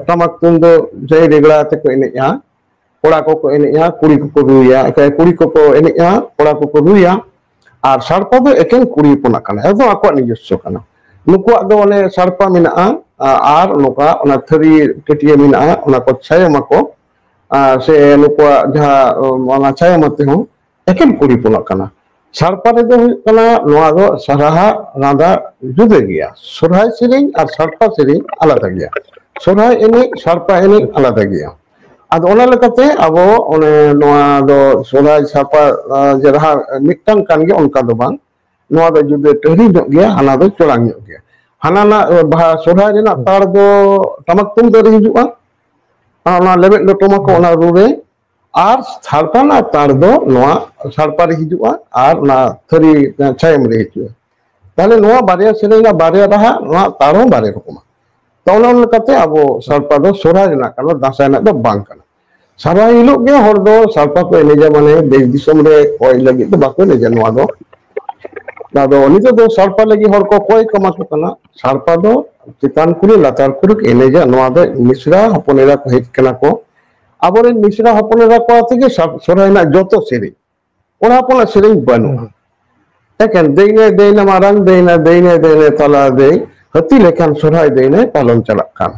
ᱴᱟᱢᱟᱠ ᱛᱩᱢᱫᱟᱹᱜ ᱡᱟᱹᱭ ᱨᱮᱜᱽᱲᱟ ᱟᱛᱮ ᱠᱚ ᱮᱱᱮᱡᱼᱟ᱾ ᱠᱚᱲᱟ ᱠᱚᱠᱚ ᱮᱱᱮᱡᱼᱟ, ᱠᱩᱲᱤ ᱠᱚᱠᱚ ᱨᱩᱭᱟ, ᱮ, ᱠᱩᱲᱤ ᱠᱚᱠᱚ ᱮᱱᱮᱡᱼᱟ, ᱠᱚᱲᱟ ᱠᱚᱠᱚ ᱨᱩᱭᱟ᱾ ᱟᱨ ᱥᱟᱲᱯᱟ ᱫᱚ ᱮᱠᱮᱱ ᱠᱩᱲᱤ ᱦᱚᱯᱚᱱᱟᱜ ᱠᱟᱱᱟ, ᱮᱠᱫᱚᱢ ᱟᱠᱚᱣᱟᱜ ᱱᱤᱡᱚᱥᱥᱚ ᱠᱟᱱᱟ᱾ ᱱᱩᱠᱩᱣᱟᱜ ᱫᱚ ᱚᱱᱮ ᱥᱟᱲᱯᱟ ᱢᱮᱱᱟᱜᱼᱟ, ᱟ-, ᱟᱨ ᱱᱚᱝᱠᱟ ᱚᱱᱟ ᱛᱷᱟᱹᱨᱤ ᱴᱟᱹᱴᱭᱟᱹ ᱢᱮᱱᱟᱜᱼᱟ, ᱚᱱᱟ ᱠᱚ ᱪᱷᱟᱭᱚᱢᱟᱠᱚ, ᱟᱨ ᱥᱮ ᱱᱩᱠᱩᱣᱟᱜ ᱡᱟᱦᱟᱸ, ᱚ, ᱚᱱᱟ ᱪᱷᱟᱭᱚᱢᱟ ᱛᱮᱦᱚᱸ ᱮᱠᱮᱱ ᱠᱩᱲᱤ ᱦᱚᱯᱚᱱᱟᱜ ᱠᱟᱱᱟ᱾ ᱥᱟᱲᱯᱟ ᱨᱮᱫᱚ ᱦᱩᱭᱩᱜ ᱠᱟᱱᱟ ᱱᱚᱣᱟ ᱫᱚ ᱨᱟᱦᱟ ᱨᱟᱸᱫᱟ ᱡᱩᱫᱟᱹ ᱜᱮᱭᱟ, ᱥᱚᱨᱦᱟᱭ ᱥᱮᱨᱮᱧ ᱟᱨ ᱥᱟᱲᱯᱟ ᱥᱮᱨᱮᱧ ᱟᱞᱟᱫᱟ ᱜᱮᱭᱟ᱾ ᱥᱚᱨᱦᱟᱭ ᱮᱱᱮᱡ, ᱥᱟᱲᱯᱟ ᱮᱱᱮᱡ ᱟᱞᱟᱫᱟ ᱜᱮᱭᱟ᱾ ᱟᱫᱚ ᱚᱱᱟ ᱞᱮᱠᱟᱛᱮ ᱟᱵᱚ ᱚᱱᱮ ᱱᱚᱣᱟ ᱫᱚ ᱥᱚᱨᱦᱟᱭ ᱥᱟᱲᱯᱟ, ᱟ, ᱡᱮ ᱨᱟᱦᱟ ᱢᱤᱫᱴᱟᱝ ᱠᱟᱱ ᱜᱮᱭᱟ, ᱚᱱᱠᱟ ᱫᱚ ᱵᱟᱝ᱾ ᱱᱚᱣᱟ ᱫᱚ ᱡᱩᱫᱟᱹ ᱴᱟᱺᱰᱤ ᱧᱚᱜ ᱜᱮᱭᱟ, ᱦᱟᱱᱟ ᱫᱚ ᱪᱚᱲᱟᱝ ᱧᱚᱜ ᱜᱮᱭᱟ᱾ ᱦᱟᱱᱟ ᱱᱟᱜ, ᱮ, ᱵᱟᱦᱟ ᱥᱚᱨᱦᱟᱭ ᱨᱮᱱᱟᱜ ᱛᱟᱲ ᱫᱚ ᱴᱟᱢᱟᱠ ᱛᱩᱢᱫᱟᱜ ᱨᱮ ᱦᱤᱡᱩᱜᱼᱟ, ᱟᱨ ᱚᱱᱟ ᱞᱮᱵᱮᱫ ᱞᱚᱴᱚᱢᱟᱠᱚ ᱚᱱᱟ ᱨᱩ ᱨᱮ, ᱟᱨ ᱥᱟᱲᱯᱟ ᱨᱮᱱᱟᱜ ᱛᱟᱲ ᱫᱚ ᱱᱚᱣᱟ ᱥᱟᱲᱯᱟ ᱨᱮ ᱦᱤᱡᱩᱜᱼᱟ ᱟᱨ ᱚᱱᱟ ᱛᱷᱟᱹᱨᱤ ᱪᱷᱟᱭᱚᱢ ᱨᱮ ᱦᱤᱡᱩᱜᱼᱟ᱾ ᱛᱟᱦᱞᱮ ᱱᱚᱣᱟ ᱵᱟᱨᱭᱟ ᱥᱮᱨᱮᱧ ᱨᱮᱱᱟᱜ ᱵᱟᱨᱭᱟ ᱨᱟᱦᱟ, ᱱᱚᱣᱟ ᱛᱟᱲ ᱦᱚᱸ ᱵᱟᱨᱭᱟ ᱨᱚᱠᱚᱢᱟ᱾ ᱛᱚ ᱚᱱᱟ ᱞᱮᱠᱟᱛᱮ ᱟᱵᱚ ᱥᱟᱲᱯᱟ ᱫᱚ ᱥᱚᱨᱦᱟᱭ ᱨᱮᱱᱟᱜ ᱠᱟᱱᱟ, ᱫᱟᱸᱥᱟᱭ ᱨᱮᱱᱟᱜ ᱫᱚ ᱵᱟᱝ ᱠᱟᱱᱟ᱾ ᱥᱟᱨᱟ ᱦᱤᱞᱳᱜ ᱜᱮ ᱦᱚᱲ ᱫᱚ ᱥᱟᱲᱯᱟ ᱠᱚ ᱮᱱᱮᱡᱟ, ᱢᱟᱱᱮ ᱫᱮᱥ ᱫᱤᱥᱚᱢ ᱨᱮ ᱠᱚᱭ ᱞᱟᱹᱜᱤᱫ ᱫᱚ ᱵᱟᱠᱚ ᱮᱱᱮᱡᱟ ᱱᱚᱣᱟ ᱫᱚ᱾ ᱟᱫᱚ ᱱᱤᱛᱚᱜ ᱫᱚ ᱥᱟᱲᱯᱟ ᱞᱟᱹᱜᱤᱫ ᱦᱚᱲ ᱠᱚ ᱠᱚᱭ ᱠᱚ ᱮᱢᱟ ᱠᱚ ᱠᱟᱱᱟ᱾ ᱥᱟᱲᱯᱟ ᱫᱚ ᱪᱮᱛᱟᱱ ᱠᱩᱞᱦᱤ ᱞᱟᱛᱟᱨ ᱠᱩᱞᱦᱤ ᱠᱚ ᱮᱱᱮᱡᱟ, ᱱᱚᱣᱟ ᱫᱚ ᱢᱤᱥᱨᱟ ᱦᱚᱯᱚᱱ ᱮᱨᱟ ᱠᱚ ᱦᱮᱡ ᱠᱟᱱᱟ ᱠᱚ᱾ ᱟᱵᱚᱨᱮᱱ ᱢᱤᱥᱨᱟ ᱦᱚᱯᱚᱱ ᱮᱨᱟ ᱠᱚ ᱟᱛᱮ ᱜᱮ ᱥᱟᱨ-, ᱥᱚᱨᱦᱟᱭ ᱨᱮᱱᱟᱜ ᱡᱚᱛᱚ ᱥᱮᱨᱮᱧ, ᱠᱚᱲᱟ ᱦᱚᱯᱚᱱᱟᱜ ᱥᱮᱨᱮᱧ ᱵᱟᱹᱱᱩᱜᱼᱟ᱾ ᱮᱠᱮᱱ ᱫᱟᱹᱭᱱᱟᱭ ᱫᱟᱹᱭᱱᱟ ᱢᱟᱨᱟᱝ, ᱫᱟᱹᱭᱱᱟ ᱫᱟᱹᱭᱱᱟᱭ ᱫᱟᱹᱭᱱᱟ ᱛᱟᱞᱟ ᱫᱟᱹᱭ, ᱦᱟᱹᱛᱤ ᱞᱮᱠᱟᱱ ᱥᱚᱨᱦᱟᱭ ᱫᱟᱹᱭᱱᱟᱭ ᱯᱟᱞᱚᱱ ᱪᱟᱞᱟᱜ ᱠᱟᱱ᱾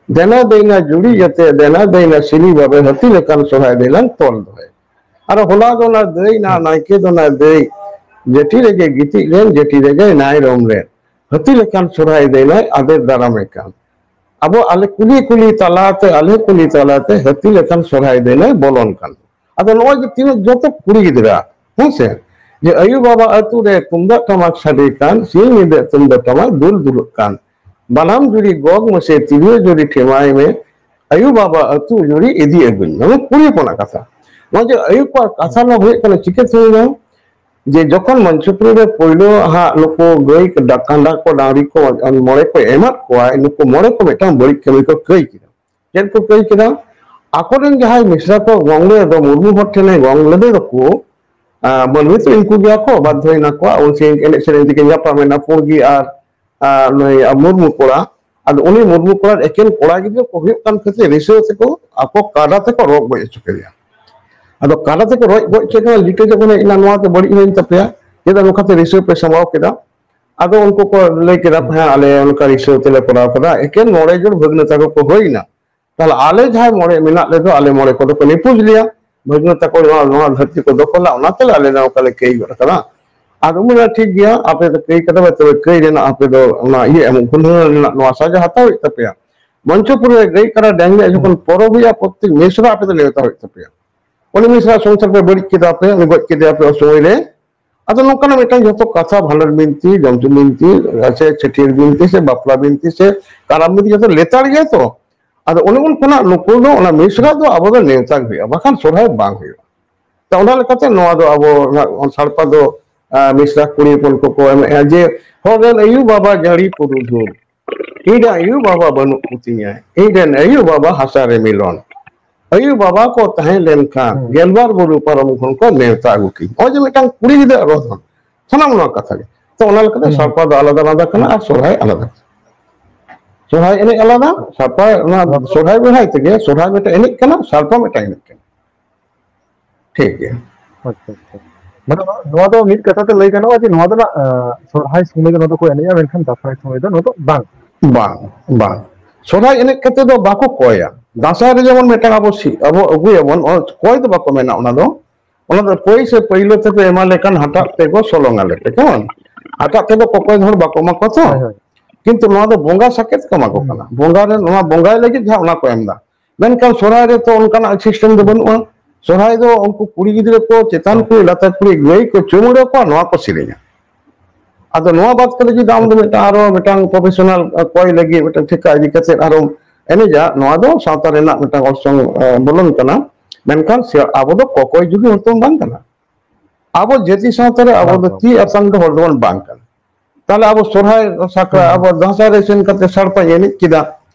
ᱫᱮᱱᱟ ᱫᱟᱹᱭᱱᱟ ᱡᱩᱲᱤ ᱡᱟᱛᱮ, ᱫᱮᱱᱟ ᱫᱟᱹᱭᱱᱟ ᱥᱤᱞᱤ ᱵᱟᱵᱮ, ᱦᱟᱹᱛᱤ ᱞᱮᱠᱟᱱ ᱥᱚᱨᱦᱟᱭ ᱫᱟᱹᱭᱱᱟᱭ ᱛᱚᱞ ᱫᱚᱦᱚᱭ᱾ ᱟᱨ ᱦᱚᱞᱟ ᱫᱚ ᱚᱱᱟ ᱫᱟᱹᱭ ᱱᱟ, ᱱᱟᱭᱠᱮ ᱫᱚ ᱚᱱᱟ ᱫᱟᱹᱭ, ᱡᱟᱹᱴᱤ ᱨᱮᱜᱮ ᱜᱤᱛᱤᱡ ᱞᱮᱱ, ᱡᱟᱹᱴᱤ ᱨᱮᱜᱮ ᱱᱟᱭ ᱨᱚᱢ ᱞᱮᱱ᱾ ᱦᱟᱹᱛᱤ ᱞᱮᱠᱟᱱ ᱥᱚᱨᱦᱟᱭ ᱫᱟᱹᱭᱱᱟᱭ ᱟᱫᱮᱨ ᱫᱟᱨᱟᱢᱮ ᱠᱟᱱ᱾ ᱟᱵᱚ ᱟᱞᱮ ᱠᱩᱞᱦᱤ ᱠᱩᱞᱦᱤ ᱛᱟᱞᱟᱛᱮ, ᱟᱞᱮ ᱠᱩᱞᱦᱤ ᱛᱟᱞᱟᱛᱮ ᱦᱟᱹᱛᱤ ᱞᱮᱠᱟᱱ ᱥᱚᱨᱦᱟᱭ ᱫᱟᱹᱭᱱᱟᱭ ᱵᱚᱞᱚᱱ ᱠᱟᱱ᱾ ᱟᱫᱚ ᱱᱚᱜᱼᱚᱭ ᱡᱮ ᱛᱤᱱᱟᱹᱜ ᱡᱚᱛᱚ ᱠᱩᱲᱤ ᱜᱤᱫᱽᱨᱟᱹ, ᱦᱮᱸ ᱥᱮ, ᱡᱮ ᱟᱭᱳ ᱵᱟᱵᱟ ᱟᱹᱛᱩ ᱨᱮ ᱛᱩᱢᱫᱟᱜ ᱴᱟᱢᱟᱠ ᱥᱟᱰᱮ ᱠᱟᱱ, ᱥᱤᱧ ᱧᱤᱫᱟᱹ ᱛᱩᱢᱫᱟᱜ ᱴᱟᱢᱟᱠ ᱫᱩᱞ ᱫᱩᱞᱩᱜ ᱠᱟᱱ, ᱵᱟᱱᱟᱢ ᱡᱩᱨᱤ ᱜᱚᱜ ᱢᱮᱥᱮ, ᱛᱤᱨᱭᱳ ᱡᱩᱨᱤ ᱴᱷᱮᱢᱟᱭ ᱢᱮ, ᱟᱭᱳ ᱵᱟᱵᱟ ᱟᱹᱛᱩ ᱡᱩᱨᱤ ᱤᱫᱤ ᱟᱹᱜᱩᱧ ᱢᱮ᱾ ᱱᱚᱣᱟ ᱠᱩᱲᱤ ᱦᱚᱯᱚᱱᱟᱜ ᱠᱟᱛᱷᱟ᱾ ᱱᱚᱣᱟ ᱡᱮ ᱟᱭᱳ ᱠᱚᱣᱟᱜ ᱠᱟᱛᱷᱟ ᱱᱚᱣᱟ ᱦᱩᱭᱩᱜ ᱠᱟᱱᱟ, ᱪᱤᱠᱟᱹᱛᱮ ᱦᱩᱭᱱᱟ? ᱡᱮ ᱡᱚᱠᱷᱚᱱ ᱢᱚᱧᱪᱚᱯᱩᱨᱤ ᱨᱮ ᱯᱳᱭᱞᱳ ᱦᱟᱸᱜ ᱱᱩᱠᱩ ᱜᱟᱹᱭ ᱠᱟᱰᱟ ᱠᱚ ᱰᱟᱝᱨᱤ ᱠᱚ ᱢᱚᱬᱮ ᱠᱚ ᱮᱢᱟᱫ ᱠᱚᱣᱟ, ᱱᱩᱠᱩ ᱢᱚᱬᱮ ᱠᱚ ᱢᱤᱫᱴᱟᱝ ᱵᱟᱹᱲᱤᱡ ᱠᱟᱹᱢᱤ ᱠᱚ ᱠᱟᱹᱭ ᱠᱮᱫᱟ᱾ ᱪᱮᱫ ᱠᱚ ᱠᱟᱹᱭ ᱠᱮᱫᱟ? ᱟᱠᱚᱨᱮᱱ ᱡᱟᱦᱟᱸᱭ ᱢᱤᱥᱨᱟ ᱠᱚ ᱜᱚᱝ ᱞᱮᱫ ᱫᱚ, ᱢᱩᱨᱢᱩ ᱦᱚᱲ ᱴᱷᱮᱱᱮ ᱜᱚᱝ ᱞᱮᱫᱮ ᱫᱚᱠᱚ, ᱟᱸ, ᱢᱟᱹᱱᱢᱤ ᱛᱚ ᱤᱱᱠᱩ ᱜᱮᱭᱟ ᱠᱚ, ᱵᱟᱫᱽᱫᱷᱚᱭᱮᱱᱟ ᱠᱚ, ᱩᱱ ᱥᱮ ᱮᱱᱮᱡ ᱥᱮᱨᱮᱧ ᱛᱮᱠᱤᱱ ᱧᱟᱯᱟᱢᱮᱱᱟ, ᱯᱩᱲᱜᱤ ᱟᱨ, ᱟᱸ, ᱱᱩᱭ, ᱟᱸ, ᱢᱩᱨᱢᱩ ᱠᱚᱲᱟ᱾ ᱟᱫᱚ ᱩᱱᱤ ᱢᱩᱨᱢᱩ ᱠᱚᱲᱟ ᱮᱠᱮᱱ ᱠᱚᱲᱟ ᱜᱤᱫᱽᱨᱟᱹ ᱠᱚ ᱦᱩᱭᱩᱜ ᱠᱟᱱ ᱠᱷᱟᱹᱛᱤᱨ ᱨᱤᱥᱟᱹ ᱛᱮᱠᱚ ᱟᱠᱚ ᱠᱟᱰᱟ ᱛᱮᱠᱚ ᱨᱚᱜ ᱜᱚᱡ ᱦᱚᱪᱚ ᱠᱮᱫᱮᱭᱟ᱾ ᱟᱫᱚ ᱠᱟᱰᱟ ᱛᱮᱠᱚ ᱨᱚᱜ ᱜᱚᱡ ᱠᱮᱫ ᱠᱷᱟᱱ ᱞᱤᱴᱟᱹ ᱡᱚᱠᱷᱚᱱ ᱦᱮᱡ ᱮᱱᱟ, ᱱᱚᱣᱟ ᱫᱚ ᱵᱟᱹᱲᱤᱡ ᱦᱩᱭᱮᱱ ᱛᱟᱯᱮᱭᱟ, ᱪᱮᱫᱟᱜ ᱱᱚᱝᱠᱟᱛᱮ ᱨᱤᱥᱟᱹ ᱯᱮ ᱥᱟᱢᱵᱟᱣ ᱠᱮᱫᱟ? ᱟᱫᱚ ᱩᱱᱠᱩ ᱠᱚ ᱞᱟᱹᱭ ᱠᱮᱫᱟ, ᱦᱮᱸ, ᱟᱞᱮ ᱚᱱᱠᱟ ᱨᱤᱥᱟᱹ ᱛᱮᱞᱮ ᱠᱚᱨᱟᱣ ᱠᱟᱫᱟ, ᱮᱠᱮᱱ ᱢᱚᱬᱮ ᱡᱚᱱ ᱵᱷᱟᱹᱜᱽᱱᱟᱹ ᱛᱟᱠᱚ ᱠᱚ ᱦᱩᱭ ᱮᱱᱟ, ᱛᱟᱦᱞᱮ ᱟᱞᱮ ᱡᱟᱦᱟᱸᱭ ᱢᱚᱬᱮ ᱢᱮᱱᱟᱜ ᱞᱮᱫᱚ, ᱟᱞᱮ ᱢᱚᱬᱮ ᱠᱚᱫᱚ ᱠᱚ ᱱᱤᱯᱩᱡ ᱞᱮᱭᱟ, ᱵᱷᱟᱹᱜᱽᱱᱟᱹ ᱛᱟᱠᱚ ᱱᱚᱣᱟ, ᱱᱚᱣᱟ ᱫᱷᱟᱹᱨᱛᱤ ᱠᱚ ᱫᱚᱠᱷᱚᱞᱟ, ᱚᱱᱟᱛᱮ ᱟᱞᱮ ᱫᱚ ᱚᱱᱠᱟ ᱞᱮ ᱠᱟᱹᱭ ᱜᱚᱫ ᱠᱟᱫᱟ᱾ ᱟᱫᱚ ᱩᱱᱤ ᱞᱟᱹᱭᱟ, ᱴᱷᱤᱠ ᱜᱮᱭᱟ, ᱟᱯᱮ ᱫᱚ ᱠᱟᱹᱭ ᱠᱟᱫᱟ ᱯᱮ, ᱛᱚᱵᱮ ᱠᱟᱹᱭ ᱨᱮᱱᱟᱜ ᱟᱯᱮ ᱫᱚ ᱚᱱᱟ ᱤᱭᱟᱹ ᱮᱢ, ᱜᱩᱱᱦᱟᱹ ᱨᱮᱱᱟᱜ ᱱᱚᱣᱟ ᱥᱟᱡᱟ ᱦᱟᱛᱟᱣ ᱦᱩᱭᱩᱜ ᱛᱟᱯᱮᱭᱟ᱾ ᱢᱚᱧᱪᱚᱯᱩᱨ ᱨᱮ ᱜᱟᱹᱭ ᱠᱟᱰᱟ ᱰᱟᱝᱨᱤ ᱡᱚᱠᱷᱚᱱ ᱯᱚᱨᱚᱵᱽ ᱦᱩᱭᱩᱜᱼᱟ, ᱯᱨᱚᱛᱮᱠ ᱢᱤᱥᱨᱟ ᱟᱯᱮ ᱫᱚ ᱱᱮᱣᱛᱟ ᱦᱩᱭᱩᱜ ᱛᱟᱯᱮᱭᱟ᱾ ᱩᱱᱤ ᱢᱤᱥᱨᱟ ᱥᱚᱝᱥᱟᱨ ᱯᱮ ᱵᱟᱹᱲᱤᱡ ᱠᱮᱫᱟ ᱯᱮ, ᱩᱱᱤ ᱜᱚᱡ ᱠᱮᱫᱮᱭᱟ ᱯᱮ ᱚᱥᱚᱢᱚᱭ ᱨᱮ, ᱟᱫᱚ ᱱᱚᱝᱠᱟᱱᱟᱜ ᱢᱤᱫᱴᱟᱝ ᱡᱚᱛᱚ ᱠᱟᱛᱷᱟ, ᱵᱷᱟᱸᱰᱟᱱ ᱵᱤᱱᱛᱤ, ᱡᱚᱢ ᱧᱩ ᱵᱤᱱᱛᱤ, ᱥᱮ ᱪᱷᱟᱹᱴᱭᱟᱹᱨ ᱵᱤᱱᱛᱤ, ᱥᱮ ᱵᱟᱯᱞᱟ ᱵᱤᱱᱛᱤ, ᱥᱮ ᱠᱟᱨᱟᱢ ᱵᱤᱱᱛᱤ, ᱡᱚᱛᱚ ᱞᱮᱛᱟᱲ ᱜᱮᱭᱟ ᱛᱚ᱾ ᱟᱫᱚ ᱚᱱᱮ ᱩᱱ ᱠᱷᱚᱱᱟᱜ ᱱᱩᱠᱩ ᱫᱚ ᱚᱱᱟ ᱢᱤᱥᱨᱟ ᱫᱚ ᱟᱵᱚ ᱫᱚ ᱱᱮᱣᱛᱟ ᱜᱮ ᱦᱩᱭᱩᱜᱼᱟ, ᱵᱟᱠᱷᱟᱱ ᱥᱚᱨᱦᱟᱭ ᱵᱟᱝ ᱦᱩᱭᱩᱜᱼᱟ᱾ ᱛᱚ, ᱚᱱᱟ ᱞᱮᱠᱟᱛᱮ ᱱᱚᱣᱟ ᱫᱚ ᱟᱵᱚ ᱥᱟᱲᱯᱟ ᱫᱚ, ᱟᱸ, ᱢᱤᱥᱨᱟ ᱠᱩᱲᱤ ᱦᱚᱯᱚᱱ ᱠᱚᱠᱚ ᱮᱢᱮᱜᱼᱟ ᱡᱮ, "ᱦᱚᱲ ᱨᱮᱱ ᱟᱭᱩ ᱵᱟᱵᱟ ᱡᱟᱹᱲᱤ ᱯᱩᱨᱩᱫᱷᱩᱞ, ᱤᱧ ᱨᱮᱱ ᱟᱭᱩ ᱵᱟᱵᱟ ᱵᱟᱹᱱᱩᱜ ᱠᱚᱛᱤᱧᱟ, ᱤᱧ ᱨᱮᱱ ᱟᱭᱩ ᱵᱟᱵᱟ ᱦᱟᱥᱟ ᱨᱮ ᱢᱤᱞᱚᱱ, ᱟᱭᱩ ᱵᱟᱵᱟ ᱠᱚ ᱛᱟᱦᱮᱸ ᱞᱮᱱᱠᱷᱟᱱ ᱦᱩᱸ᱾ ᱜᱮᱞᱵᱟᱨ ᱵᱩᱨᱩ ᱯᱟᱨᱚᱢ ᱠᱷᱚᱱ ᱠᱚ ᱱᱮᱣᱛᱟ ᱟᱹᱜᱩ ᱠᱤᱧ᱾" ᱱᱚᱜᱼᱚᱭ ᱡᱮ ᱢᱤᱫᱴᱟᱝ ᱠᱩᱲᱤ ᱜᱤᱫᱽᱨᱟᱹ ᱨᱚᱲ ᱫᱚ ᱥᱟᱱᱟᱢ ᱱᱚᱣᱟ ᱠᱟᱛᱷᱟ ᱜᱮ᱾ ᱛᱚ, ᱚᱱᱟ ᱞᱮᱠᱟᱛᱮ ᱦᱩᱸ᱾ ᱥᱟᱲᱯᱟ ᱫᱚ ᱟᱞᱟᱫᱟ ᱟᱞᱟᱫᱟ ᱠᱟᱱᱟ ᱟᱨ ᱥᱚᱨᱦᱟᱭ ᱟᱞᱟᱫᱟ᱾ ᱥᱚᱨᱦᱟᱭ ᱮᱱᱮᱡ ᱟᱞᱟᱫᱟ, ᱥᱟᱲᱯᱟ, ᱚᱱᱟ ᱟᱞᱟᱫᱟ᱾ ᱥᱚᱨᱦᱟᱭ ᱵᱚᱸᱜᱟ ᱛᱮᱜᱮ ᱥᱚᱨᱦᱟᱭ ᱢᱤᱫᱴᱟᱝ ᱮᱱᱮᱡ ᱠᱟᱱᱟ, ᱥᱟᱲᱯᱟ ᱢᱤᱫᱴᱟᱝ ᱮᱱᱮᱡ ᱠᱟᱱᱟ᱾ ᱴᱷᱤᱠ ᱜᱮᱭᱟ᱾ ᱟᱪᱪᱷᱟ, ᱟᱪᱪᱷᱟ᱾ ᱢᱟᱱᱮ, ᱱᱚᱣᱟ ᱫᱚ ᱢᱤᱫ ᱠᱟᱛᱷᱟ ᱛᱮ ᱞᱟᱹᱭ ᱜᱟᱱᱚᱜᱼᱟ ᱡᱮ ᱱᱚᱣᱟ ᱫᱚ ᱱᱟᱜ, ᱟᱸ, ᱥᱚᱨᱦᱟᱭ ᱥᱚᱢᱚᱭ ᱜᱮ ᱱᱚᱣᱟ ᱫᱚᱠᱚ ᱮᱱᱮᱡᱼᱟ, ᱢᱮᱱᱠᱷᱟᱱ ᱫᱟᱸᱥᱟᱭ ᱥᱚᱢᱚᱭ ᱫᱚ ᱱᱚᱣᱟ ᱫᱚ ᱵᱟᱝ᱾ ᱵᱟᱝ, ᱵᱟᱝ᱾ ᱥᱚᱨᱦᱟᱭ ᱮᱱᱮᱡ ᱠᱟᱛᱮ ᱫᱚ ᱵᱟᱠᱚ ᱠᱚᱭᱟ᱾ ᱫᱟᱸᱥᱟᱭ ᱨᱮ ᱡᱮᱢᱚᱱ ᱢᱤᱫᱴᱟᱝ ᱟᱵᱚ ᱥᱤ-, ᱟᱵᱚ ᱟᱹᱜᱩᱭᱟᱵᱚᱱ, ᱚᱱᱟ ᱠᱚᱭ ᱫᱚ ᱵᱟᱠᱚ ᱢᱮᱱᱟ ᱚᱱᱟ ᱫᱚ᱾ ᱚᱱᱟ ᱫᱚ ᱠᱚᱭ ᱥᱮ ᱯᱟᱹᱭᱞᱟᱹ ᱛᱮᱯᱮ ᱮᱢᱟ ᱞᱮᱠᱷᱟᱱ ᱦᱟᱴᱟᱜ ᱛᱮᱠᱚ ᱥᱚᱞᱚᱝ ᱟᱞᱮ ᱯᱮ, ᱠᱮᱢᱚᱱ? ᱦᱟᱴᱟᱜ ᱛᱮᱫᱚ ᱠᱚᱠᱚᱭ ᱫᱚ ᱦᱚᱲ ᱵᱟᱠᱚ ᱮᱢᱟ ᱠᱚᱣᱟ ᱛᱚ᱾ ᱦᱳᱭ, ᱦᱳᱭ᱾ ᱠᱤᱱᱛᱩ ᱱᱚᱣᱟ ᱫᱚ ᱵᱚᱸᱜᱟ ᱥᱟᱠᱮᱛ ᱠᱚ ᱮᱢᱟ ᱠᱚ ᱦᱩᱸ᱾ ᱠᱟᱱᱟ᱾ ᱵᱚᱸᱜᱟ ᱨᱮ, ᱱᱚᱣᱟ ᱵᱚᱸᱜᱟᱭ ᱞᱟᱹᱜᱤᱫ ᱡᱟᱦᱟᱸ, ᱚᱱᱟ ᱠᱚ ᱮᱢ ᱮᱫᱟ᱾ ᱢᱮᱱᱠᱷᱟᱱ ᱥᱚᱨᱦᱟᱭ ᱨᱮᱛᱚ ᱚᱱᱠᱟᱱᱟᱜ system ᱫᱚ ᱦᱩᱸ᱾ ᱵᱟᱹᱱᱩᱜᱼᱟ᱾ ᱥᱚᱨᱦᱟᱭ ᱫᱚ ᱩᱱᱠᱩ ᱠᱩᱲᱤ ᱜᱤᱫᱽᱨᱟᱹ ᱠᱚ, ᱪᱮᱛᱟᱱ ᱦᱳᱭ᱾ ᱠᱩᱲᱤ, ᱞᱟᱛᱟᱨ ᱠᱩᱲᱤ, ᱜᱟᱹᱭ ᱠᱚ ᱪᱩᱢᱟᱹᱲᱟ ᱠᱚᱣᱟ, ᱱᱚᱣᱟ ᱠᱚ ᱥᱮᱨᱮᱧᱟ᱾ ᱟᱫᱚ ᱱᱚᱣᱟ ᱵᱟᱫ ᱠᱟᱛᱮ ᱡᱩᱫᱤ ᱟᱢ ᱫᱚ ᱟᱪᱪᱷᱟ᱾ ᱢᱤᱫᱴᱟᱝ, ᱟᱨᱚ ᱢᱤᱫᱴᱟᱝ professional, ᱟᱸ, ᱠᱚᱭ ᱞᱟᱹᱜᱤᱫ ᱢᱤᱫᱴᱟᱝ ᱴᱷᱤᱠᱟ ᱤᱫᱤ ᱠᱟᱛᱮ ᱟᱨᱚᱢ ᱮᱱᱮᱡᱟ, ᱱᱚᱣᱟ ᱫᱚ ᱥᱟᱶᱛᱟ ᱨᱮᱱᱟᱜ ᱢᱤᱫᱴᱟᱝ ᱚᱨᱥᱚᱝ, ᱟᱸ, ᱵᱚᱞᱚᱱ ᱠᱟᱱᱟ᱾ ᱢᱮᱱᱠᱷᱟᱱ ᱥᱮ, ᱟᱵᱚ ᱫᱚ ᱠᱚᱠᱚᱭ ᱡᱩᱜᱤ ᱦᱚᱲ ᱛᱚ ᱵᱟᱝ ᱠᱟᱱᱟ᱾ ᱟᱵᱚ ᱡᱟᱹᱛᱤ ᱥᱟᱶᱛᱟ ᱨᱮ ᱟᱵᱚ ᱵᱟᱝ, ᱫᱚ ᱵᱟᱝ᱾ ᱛᱤ ᱟᱛᱟᱝ ᱫᱚ ᱦᱚᱲ ᱫᱚᱵᱚᱱ ᱵᱟᱝ ᱠᱟᱱᱟ᱾ ᱛᱟᱦᱞᱮ ᱟᱵᱚ ᱥᱚᱨᱦᱟᱭ ᱥᱟᱠᱨᱟᱛ, ᱦᱩᱸ, ᱦᱩᱸ᱾ ᱟᱵᱚ ᱫᱟᱸᱥᱟᱭ ᱨᱮ ᱥᱮᱱ ᱠᱟᱛᱮ ᱥᱟᱲᱯᱟᱧ ᱮᱱᱮᱡ ᱠᱮᱫᱟ,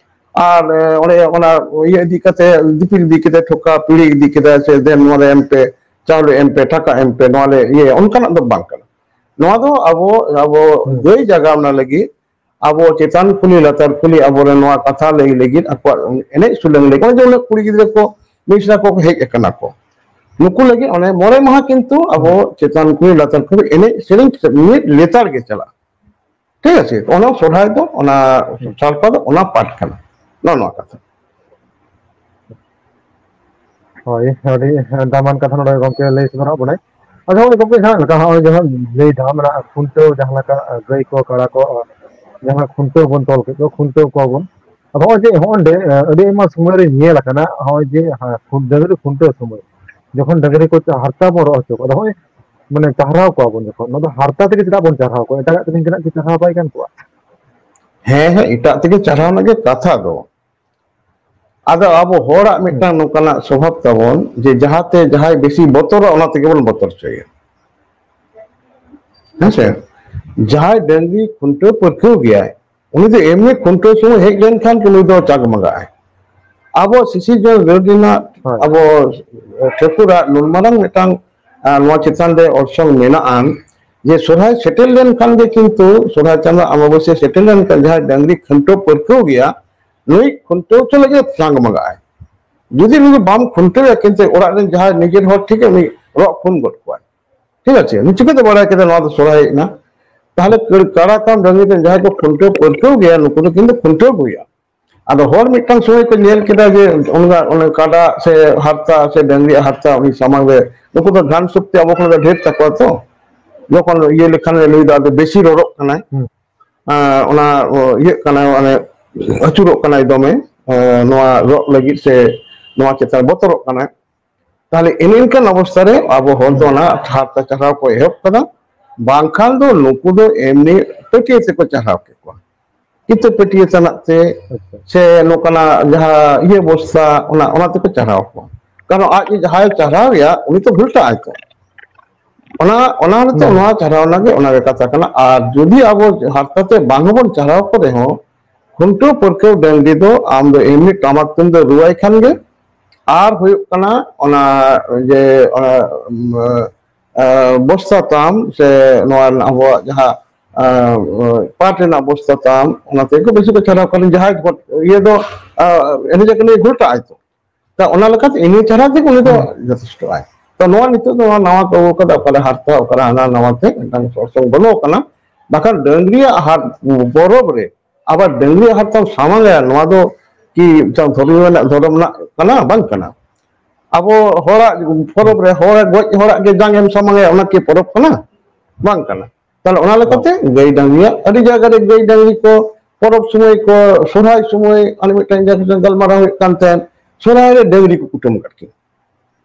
ᱟᱨ, ᱮ, ᱚᱸᱰᱮ ᱚᱱᱟ ᱤᱭᱟᱹ ᱤᱫᱤ ᱠᱟᱛᱮ, ᱫᱤᱯᱤᱞ ᱤᱫᱤ ᱠᱟᱛᱮ, ᱴᱷᱚᱠᱟ ᱯᱤᱲᱦᱤ ᱤᱫᱤ ᱠᱮᱫᱟ, ᱥᱮ ᱫᱮᱱ ᱱᱚᱣᱟ ᱨᱮ ᱮᱢ ᱯᱮ, ᱪᱟᱣᱞᱮ ᱮᱢ ᱯᱮ, ᱴᱟᱠᱟ ᱮᱢ ᱯᱮ, ᱱᱚᱣᱟ ᱞᱮ ᱤᱭᱟᱹᱭᱟ, ᱚᱱᱠᱟᱱᱟᱜ ᱫᱚ ᱵᱟᱝ ᱠᱟᱱᱟ᱾ ᱱᱚᱣᱟ ᱫᱚ ᱟᱵᱚ, ᱟᱵᱚ ᱦᱩᱸ᱾ ᱜᱟᱹᱭ ᱡᱟᱜᱟᱣᱱᱟ ᱞᱟᱹᱜᱤᱫ ᱟᱵᱚ ᱪᱮᱛᱟᱱ ᱠᱩᱞᱦᱤ ᱞᱟᱛᱟᱨ ᱠᱩᱞᱦᱤ ᱟᱵᱚᱨᱮᱱ ᱱᱚᱣᱟ ᱠᱟᱛᱷᱟ ᱞᱟᱹᱭ ᱞᱟᱹᱜᱤᱫ, ᱟᱠᱚᱣᱟᱜ ᱮᱱᱮᱡ ᱥᱩᱞᱟᱹᱝ ᱞᱟᱹᱜᱤᱫ, ᱚᱱᱮ ᱡᱮ ᱩᱱᱟᱹᱜ ᱠᱩᱲᱤ ᱜᱤᱫᱽᱨᱟᱹ ᱠᱚ, ᱢᱤᱥᱨᱟ ᱠᱚ ᱦᱮᱡ ᱟᱠᱟᱱᱟ ᱠᱚ, ᱱᱩᱠᱩ ᱞᱟᱹᱜᱤᱫ ᱚᱱᱮ ᱢᱚᱬᱮ ᱢᱟᱦᱟ ᱠᱤᱱᱛᱩ ᱟᱵᱚ ᱦᱩᱸ᱾ ᱪᱮᱛᱟᱱ ᱠᱩᱞᱦᱤ ᱞᱟᱛᱟᱨ ᱠᱩᱞᱦᱤ ᱮᱱᱮᱡ ᱥᱮᱨᱮᱧ ᱢᱤᱫ ᱞᱮᱛᱟᱲ ᱜᱮ ᱪᱟᱞᱟᱜᱼᱟ᱾ ᱴᱷᱤᱠ ᱟᱪᱷᱮ? ᱚᱱᱟ ᱥᱚᱨᱦᱟᱭ ᱫᱚ, ᱚᱱᱟ ᱦᱩᱸ᱾ ᱥᱟᱲᱯᱟ ᱫᱚ ᱚᱱᱟ part ᱠᱟᱱᱟ᱾ ᱱᱚᱜᱼᱚ ᱱᱚᱣᱟ ᱠᱟᱛᱷᱟ᱾ ᱦᱳᱭ, ᱟᱹᱰᱤ ᱫᱟᱢᱟᱱ ᱠᱟᱛᱷᱟ ᱱᱚᱰᱮ ᱜᱚᱢᱠᱮ ᱞᱟᱹᱭ ᱥᱚᱫᱚᱨᱟᱜ ᱵᱚᱱᱟᱭ᱾ ᱟᱫᱚ ᱱᱚᱜᱼᱚᱭ ᱜᱚᱢᱠᱮ ᱡᱟᱦᱟᱸ ᱞᱮᱠᱟ ᱱᱚᱜᱼᱚᱭ ᱡᱟᱦᱟᱸ ᱞᱟᱹᱭ ᱫᱟ, ᱢᱟᱱᱮ ᱠᱷᱩᱱᱴᱟᱹᱣ ᱡᱟᱦᱟᱸ ᱞᱮᱠᱟ ᱜᱟᱹᱭ ᱠᱚ ᱠᱟᱲᱟ ᱠᱚ ᱡᱟᱦᱟᱸ ᱠᱷᱩᱱᱴᱟᱹᱣ ᱵᱚᱱ ᱛᱚᱞ ᱠᱮᱫ ᱠᱚ, ᱠᱷᱩᱱᱴᱟᱹᱣ ᱠᱚᱣᱟ ᱵᱚᱱ᱾ ᱟᱫᱚ ᱱᱚᱜᱼᱚᱭ ᱡᱮ ᱱᱚᱜᱼᱚᱭ ᱱᱚᱰᱮ, ᱟᱹᱰᱤ ᱟᱭᱢᱟ ᱥᱚᱢᱚᱭ ᱨᱮ ᱧᱮᱞ ᱟᱠᱟᱱᱟ, ᱱᱚᱜᱼᱚᱭ ᱡᱮ ᱦᱮᱸ, ᱠᱷᱩᱱ-, ᱰᱟᱹᱝᱨᱤ ᱠᱷᱩᱱᱴᱟᱹᱣ ᱥᱚᱢᱚᱭ ᱡᱚᱠᱷᱚᱱ ᱰᱟᱹᱝᱨᱤ ᱠᱚ ᱦᱟᱨᱛᱟ ᱵᱚᱱ ᱨᱚᱜ ᱦᱚᱪᱚ ᱠᱚᱣᱟ, ᱟᱫᱚ ᱱᱚᱜᱼᱚᱭ ᱢᱟᱱᱮ ᱪᱟᱨᱦᱟᱣ ᱠᱚᱣᱟ ᱵᱚᱱ ᱡᱚᱠᱷᱚᱱ, ᱚᱱᱟ ᱫᱚ ᱦᱟᱨᱛᱟ ᱛᱮᱜᱮ ᱪᱮᱫᱟᱜ ᱵᱚᱱ ᱪᱟᱨᱦᱟᱣ ᱠᱚᱣᱟ? ᱮᱴᱟᱜᱟᱜ ᱛᱮ ᱱᱤᱝᱠᱟᱹᱱᱟᱜ ᱠᱤ ᱪᱟᱨᱦᱟᱣ ᱵᱟᱭ ᱜᱟᱱ ᱠᱚᱜᱼᱟ? ᱦᱮᱸ, ᱦᱮᱸ, ᱮᱴᱟᱜ ᱛᱮᱜᱮ ᱪᱟᱨᱦᱟᱣ ᱨᱮᱱᱟᱜ ᱜᱮ ᱠᱟᱛᱷᱟ ᱫᱚ᱾ ᱟᱫᱚ ᱟᱵᱚ ᱦᱚᱲᱟᱜ ᱢᱤᱫᱴᱟᱝ ᱱᱚᱝᱠᱟᱱᱟᱜ ᱥᱚᱵᱷᱟᱵ ᱛᱟᱵᱚᱱ ᱡᱮ ᱡᱟᱦᱟᱸᱛᱮ ᱡᱟᱦᱟᱸᱭ ᱵᱮᱥᱤ ᱵᱚᱛᱚᱨᱚᱜ, ᱚᱱᱟ ᱛᱮᱜᱮ ᱵᱚᱱ ᱵᱚᱛᱚᱨ ᱦᱚᱪᱚᱭᱟ᱾ ᱦᱮᱸᱥᱮ? ᱡᱟᱦᱟᱸᱭ ᱰᱟᱹᱝᱨᱤ ᱠᱷᱩᱱᱴᱟᱹᱣ ᱯᱟᱹᱨᱠᱟᱹᱣ ᱜᱮᱭᱟᱭ, ᱩᱱᱤ ᱫᱚ ᱮᱢᱱᱤ ᱠᱷᱩᱱᱴᱟᱹᱣ ᱥᱚᱢᱚᱭ ᱦᱮᱡ ᱞᱮᱱᱠᱷᱟᱱ ᱜᱮ ᱩᱱᱤ ᱫᱚ ᱪᱟᱜ ᱢᱟᱜᱟᱜᱼᱟᱭ᱾ ᱟᱵᱚ ᱥᱤᱥᱤᱨᱡᱚᱱ ᱨᱟᱹᱲ ᱨᱮᱱᱟᱜ, ᱦᱳᱭ᱾ ᱟᱵᱚ ᱴᱷᱟᱹᱠᱩᱨᱟᱜ ᱱᱩᱱ ᱢᱟᱨᱟᱝ ᱢᱤᱫᱴᱟᱝ, ᱟᱸ, ᱱᱚᱣᱟ ᱪᱮᱛᱟᱱ ᱨᱮ ᱚᱨᱥᱚᱝ ᱢᱮᱱᱟᱜᱼᱟ ᱡᱮ ᱥᱚᱨᱦᱟᱭ ᱥᱮᱴᱮᱨ ᱞᱮᱱᱠᱷᱟᱱ ᱜᱮ ᱠᱤᱱᱛᱩ ᱥᱚᱨᱦᱟᱭ ᱪᱟᱸᱫᱳ ᱟᱢᱵᱟᱵᱟᱹᱥᱭᱟᱹ ᱥᱮᱴᱮᱨ ᱞᱮᱱᱠᱷᱟᱱ ᱡᱟᱦᱟᱸᱭ ᱰᱟᱹᱝᱨᱤ ᱠᱷᱩᱱᱴᱟᱹᱣ ᱯᱟᱹᱨᱠᱟᱹᱣ ᱜᱮᱭᱟ, ᱱᱩᱭ ᱠᱷᱩᱱᱴᱟᱹᱣ ᱦᱚᱪᱚ ᱞᱟᱹᱜᱤᱫ ᱪᱟᱸᱜ ᱢᱟᱜᱟᱜᱼᱟᱭ᱾ ᱡᱩᱫᱤ ᱱᱩᱭ ᱵᱟᱢ ᱠᱷᱩᱱᱴᱟᱹᱣᱮᱭᱟ, ᱠᱤᱱᱛᱩ ᱚᱲᱟᱜ ᱨᱮᱱ ᱡᱟᱦᱟᱸᱭ ᱱᱤᱡᱮᱨ ᱦᱚᱲ ᱴᱷᱤᱠ ᱩᱱᱤ ᱨᱚᱜ ᱯᱷᱩᱱ ᱜᱚᱫ ᱠᱚᱣᱟᱭ᱾ ᱴᱷᱤᱠ ᱟᱪᱷᱮ, ᱩᱱᱤ ᱪᱤᱠᱟᱹᱛᱮ ᱵᱟᱲᱟᱭ ᱠᱮᱫᱟ ᱱᱚᱣᱟ ᱫᱚ ᱥᱚᱨᱦᱟᱭ ᱦᱮᱡ ᱮᱱᱟ? ᱛᱟᱦᱞᱮ ᱠᱟᱹᱲ-, ᱠᱟᱲᱟ ᱠᱟᱢ ᱰᱟᱹᱝᱨᱤ ᱨᱮᱱ ᱡᱟᱦᱟᱸᱭ ᱠᱚ ᱠᱷᱩᱱᱴᱟᱹᱣ ᱯᱟᱹᱨᱠᱟᱹᱣ ᱜᱮᱭᱟ, ᱱᱩᱠᱩ ᱫᱚ ᱠᱤᱱᱛᱩ ᱠᱷᱩᱱᱴᱟᱹᱣ ᱠᱚ ᱦᱩᱭᱩᱜᱼᱟ᱾ ᱟᱫᱚ ᱦᱚᱲ ᱢᱤᱫᱴᱟᱝ ᱥᱚᱢᱚᱭ ᱠᱚ ᱧᱮᱞ ᱠᱮᱫᱟ ᱡᱮ ᱚᱱᱟ, ᱚᱱᱟ ᱠᱟᱰᱟ ᱥᱮ ᱦᱟᱨᱛᱟ ᱥᱮ ᱰᱟᱹᱝᱨᱤᱭᱟᱜ ᱦᱟᱨᱛᱟ ᱩᱱᱤ ᱥᱟᱢᱟᱝ ᱨᱮ, ᱱᱩᱠᱩ ᱫᱚ ᱜᱷᱟᱱ ᱥᱚᱠᱛᱤ ᱟᱵᱚ ᱠᱷᱚᱱ ᱫᱚ ᱰᱷᱮᱨ ᱛᱟᱠᱚᱣᱟ ᱛᱚ, ᱡᱚᱠᱷᱚᱱ ᱤᱭᱟᱹ ᱞᱮᱠᱷᱟᱱ ᱱᱩᱭ ᱫᱚ ᱟᱫᱚ ᱵᱮᱥᱤ ᱨᱚᱨᱚᱜ ᱠᱟᱱᱟᱭ᱾ ᱦᱩᱸ᱾ ᱟᱸ, ᱚᱱᱟ, ᱚ, ᱤᱭᱟᱹᱜ ᱠᱟᱱᱟᱭ, ᱢᱟᱱᱮ ᱟᱹᱪᱩᱨᱚᱜ ᱠᱟᱱᱟᱭ ᱫᱚᱢᱮ, ᱟᱸ, ᱱᱚᱣᱟ ᱨᱚᱜ ᱞᱟᱹᱜᱤᱫ ᱥᱮ ᱱᱚᱣᱟ ᱪᱮᱛᱟᱱ ᱵᱚᱛᱚᱨᱚᱜ ᱠᱟᱱᱟᱭ᱾ ᱛᱟᱦᱞᱮ ᱮᱱᱮ ᱤᱱᱠᱟᱱ ᱚᱵᱚᱥᱛᱷᱟ ᱨᱮ ᱟᱵᱚ ᱦᱚᱲ ᱫᱚ ᱚᱱᱟ ᱦᱟᱨᱛᱟ ᱪᱟᱨᱦᱟᱣ ᱠᱚ ᱮᱦᱚᱵ ᱠᱟᱫᱟ, ᱵᱟᱝᱠᱷᱟᱱ ᱫᱚ ᱱᱩᱠᱩ ᱫᱚ ᱮᱢᱱᱤ ᱯᱟᱹᱴᱭᱟᱹ ᱛᱮᱠᱚ ᱪᱟᱨᱦᱟᱣ ᱠᱮᱠᱚᱣᱟ᱾ ᱠᱤᱛᱟᱹ ᱯᱟᱹᱴᱭᱟᱹ ᱛᱮᱱᱟᱜ ᱛᱮ ᱥᱮ ᱱᱚᱝᱠᱟᱱᱟᱜ ᱡᱟᱦᱟᱸ ᱤᱭᱟᱹ ᱵᱚᱥᱛᱟ, ᱚᱱᱟ, ᱚᱱᱟ ᱛᱮᱠᱚ ᱪᱟᱨᱦᱟᱣ ᱠᱚᱣᱟ᱾ ᱠᱟᱨᱚᱱ ᱟᱡ ᱡᱟᱦᱟᱸᱭ ᱪᱟᱨᱦᱟᱣ ᱮᱭᱟ, ᱩᱱᱤ ᱛᱚ ᱜᱷᱩᱞᱴᱟᱜ ᱟᱭ ᱛᱚ᱾ ᱚᱱᱟ, ᱚᱱᱟ ᱦᱚᱛᱮ ᱱᱚᱣᱟ ᱪᱟᱨᱦᱟᱣ ᱨᱮᱱᱟᱜ ᱜᱮ ᱚᱱᱟ ᱜᱮ ᱠᱟᱛᱷᱟ ᱠᱟᱱᱟ᱾ ᱟᱨ ᱡᱩᱫᱤ ᱟᱵᱚ ᱦᱟᱨᱛᱟ ᱛᱮ ᱵᱟᱝ ᱦᱚᱸᱵᱚᱱ ᱪᱟᱨᱦᱟᱣ ᱠᱚ ᱨᱮᱦᱚᱸ, ᱠᱷᱩᱱᱴᱟᱹᱣ ᱯᱟᱹᱨᱠᱟᱹᱣ ᱰᱟᱹᱝᱨᱤ ᱫᱚ ᱟᱢ ᱫᱚ ᱮᱢᱱᱤ ᱴᱟᱢᱟᱠ ᱛᱩᱢᱫᱟᱹᱜ ᱨᱩᱣᱟᱭ ᱠᱷᱟᱱ ᱜᱮ, ᱟᱨ ᱦᱩᱭᱩᱜ ᱠᱟᱱᱟ ᱚᱱᱟ ᱡᱮ, ᱚᱱᱟ, ᱩᱢ, ᱟᱸ, ᱵᱚᱥᱛᱟ ᱛᱟᱢ ᱥᱮ ᱱᱚᱣᱟ ᱨᱮᱱᱟᱜ ᱟᱵᱚᱣᱟᱜ ᱡᱟᱦᱟᱸ, ᱟᱸ, ᱯᱟᱴ ᱨᱮᱱᱟᱜ ᱵᱚᱥᱛᱟ ᱛᱟᱢ, ᱚᱱᱟ ᱛᱮᱜᱮ ᱵᱮᱥᱤ ᱠᱚ ᱪᱟᱨᱦᱟᱣ ᱠᱟᱱᱟ᱾ ᱡᱟᱦᱟᱸᱭ ᱜᱚᱴ-, ᱤᱭᱟᱹ ᱫᱚ, ᱟᱸ, ᱮᱱᱮᱡ ᱟᱠᱟᱱ ᱜᱷᱩᱞᱴᱟᱜ ᱟᱭ ᱛᱚ᱾ ᱛᱚ, ᱚᱱᱟ ᱞᱮᱠᱟᱛᱮ ᱤᱱᱟᱹ ᱪᱟᱨᱦᱟᱣ ᱛᱮᱜᱮ ᱩᱱᱤ ᱫᱚ ᱡᱚᱛᱷᱮᱥᱴᱚ ᱟᱭ᱾ ᱛᱚ, ᱱᱚᱣᱟ ᱱᱤᱛᱚᱜ ᱫᱚ ᱱᱚᱣᱟ ᱱᱟᱣᱟ ᱠᱚ ᱟᱹᱜᱩ ᱠᱟᱫᱟ, ᱚᱠᱟᱨᱮ ᱦᱟᱨᱛᱟ, ᱚᱠᱟᱨᱮ ᱦᱟᱱᱟ ᱱᱟᱣᱟ ᱛᱮ ᱢᱤᱫᱴᱟᱝ ᱚᱨᱥᱚᱝ ᱵᱚᱞᱚ ᱟᱠᱟᱱᱟ᱾ ᱵᱟᱠᱷᱟᱱ ᱰᱟᱹᱝᱨᱤᱭᱟᱜ ᱦᱟᱨ-, ᱯᱚᱨᱚᱵᱽ ᱨᱮ ᱟᱵᱟᱨ ᱰᱟᱹᱝᱨᱤᱭᱟᱜ ᱦᱟᱨᱛᱟᱢ ᱥᱟᱢᱟᱝ ᱟᱭᱟ, ᱱᱚᱣᱟ ᱫᱚ ᱠᱤ ᱢᱤᱫᱴᱟᱝ ᱫᱷᱚᱨᱢᱚ ᱨᱮᱱᱟᱜ, ᱫᱷᱚᱨᱚᱢ ᱨᱮᱱᱟᱜ ᱠᱟᱱᱟ? ᱵᱟᱝ ᱠᱟᱱᱟ᱾ ᱟᱵᱚ ᱦᱚᱲᱟᱜ ᱯᱚᱨᱚᱵᱽ ᱨᱮ ᱦᱚᱲ ᱜᱚᱡ ᱦᱚᱲᱟᱜ ᱜᱮ ᱡᱟᱝ ᱮᱢ ᱥᱟᱢᱟᱝ ᱟᱭᱟ, ᱚᱱᱟ ᱠᱤ ᱯᱚᱨᱚᱵᱽ ᱠᱟᱱᱟ? ᱵᱟᱝ ᱠᱟᱱᱟ᱾ ᱛᱟᱦᱞᱮ ᱚᱱᱟ ᱞᱮᱠᱟᱛᱮ ᱜᱟᱹᱭ ᱰᱟᱝᱨᱤᱭᱟᱜ ᱟᱹᱰᱤ ᱡᱟᱭᱜᱟ ᱨᱮ ᱜᱟᱹᱭ ᱰᱟᱝᱨᱤ ᱠᱚ ᱯᱚᱨᱚᱵᱽ ᱥᱚᱢᱚᱭ ᱠᱚ, ᱥᱚᱨᱦᱟᱭ ᱥᱚᱢᱚᱭ, ᱟᱨ ᱢᱤᱫᱴᱟᱝ ᱡᱟᱭᱜᱟ ᱨᱮ ᱜᱟᱞᱢᱟᱨᱟᱣ ᱦᱩᱭᱩᱜ ᱠᱟᱱ ᱛᱟᱦᱮᱸᱫ, ᱥᱚᱨᱦᱟᱭ ᱨᱮ ᱰᱟᱝᱨᱤ ᱠᱚ ᱠᱩᱴᱟᱹᱢ ᱟᱠᱟᱫ ᱠᱤᱱᱟ᱾